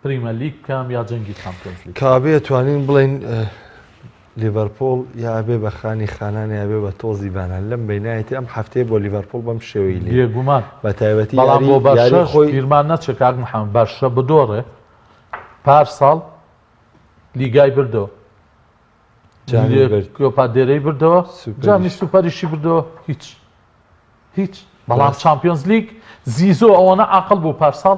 پریمەرلیگ بکەم یا جەنگی چامپیۆنزلیگ. کەوابێ ئەتوانین بڵێین لیڤەرپوڵ یا ئەبێ بە خانی خانان یا ئەبێ بە تۆزی بانان لەم بینایەتی ئەم هەفتەیە بۆ لیڤەرپوڵ بەم شێوەی لێ بێگومان بە تایبەتی بەڵام یاری بۆ یاری بەرشەش خۆی بیرمان نەچێ کاک محەمەد بەرشە بدۆڕێ پار ساڵ لیگای بردەوە جامی برد. کۆپا دێرەی بردەوە جامی سوپەریش. سوپەریشی بردەوە هیچ هیچ بەڵام ڕاست. چامپیۆنز لیگ زیزۆ ئەوەنە عاقڵ بوو پارساڵ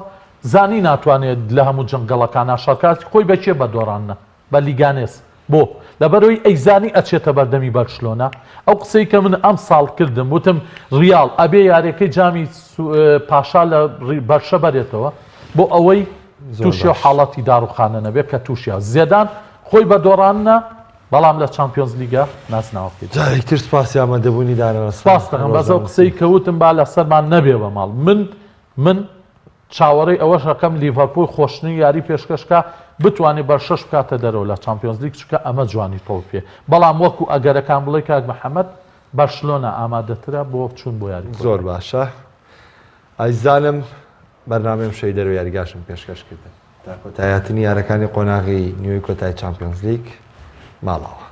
زانی ناتوانێت لە هەموو جەنگەڵەکانا شەڕکات خۆی بە کێ بە دۆڕاندنە بە لیگانێس بۆ لەبەرئەوەی ئەیزانی ئەچێتە بەردەمی بەرشلۆنە ئەو قسەی کە من ئەمساڵ کردم وتم ریاڵ ئەبێ یاریەکەی جامی پاشا لە بەرشە بەرێتەوە بۆ ئەوەی زۆر تووشی ئەو باش. حاڵەتی داڕوخانە نەبێت کە تووشیا زێدان خۆی بە دۆڕاندنە بەڵام لە چامپیۆنز لیگا نازناوەکەی دەبات. جارێکی تر سوپاسی ئامادەبوونی دانا ڕەسەن سپاس دەکەم بەس ئەو ڕۆژنامەنووسی. قسەی کە وتم با لەسەرمان نەبێ بە ماڵ من من چاوەڕێی ئەوەش ئەکەم لیڤەرپوول خۆشترین یاری پێشکەش کا بتوانێ بەرشەش بکاتە دەرەوە لە چامپیۆنز لیگ چونکە ئەمە جوانی تۆپی پێ بەڵام وەکو ئەگەرەکان بڵێ کاک محەمەد بەرشلۆنە ئامادەترە بۆ چوون بۆ یاری زۆر کۆتایی. باشە ئازیزانم بەرنامەی ئەمشەوی دەرەوەی یاریگاشم پێشکەش کردن. تا کۆتایی هاتنی یارەکانی قۆناغی نیوەی کۆتای چامپیۆنزلیگ ماڵاوا.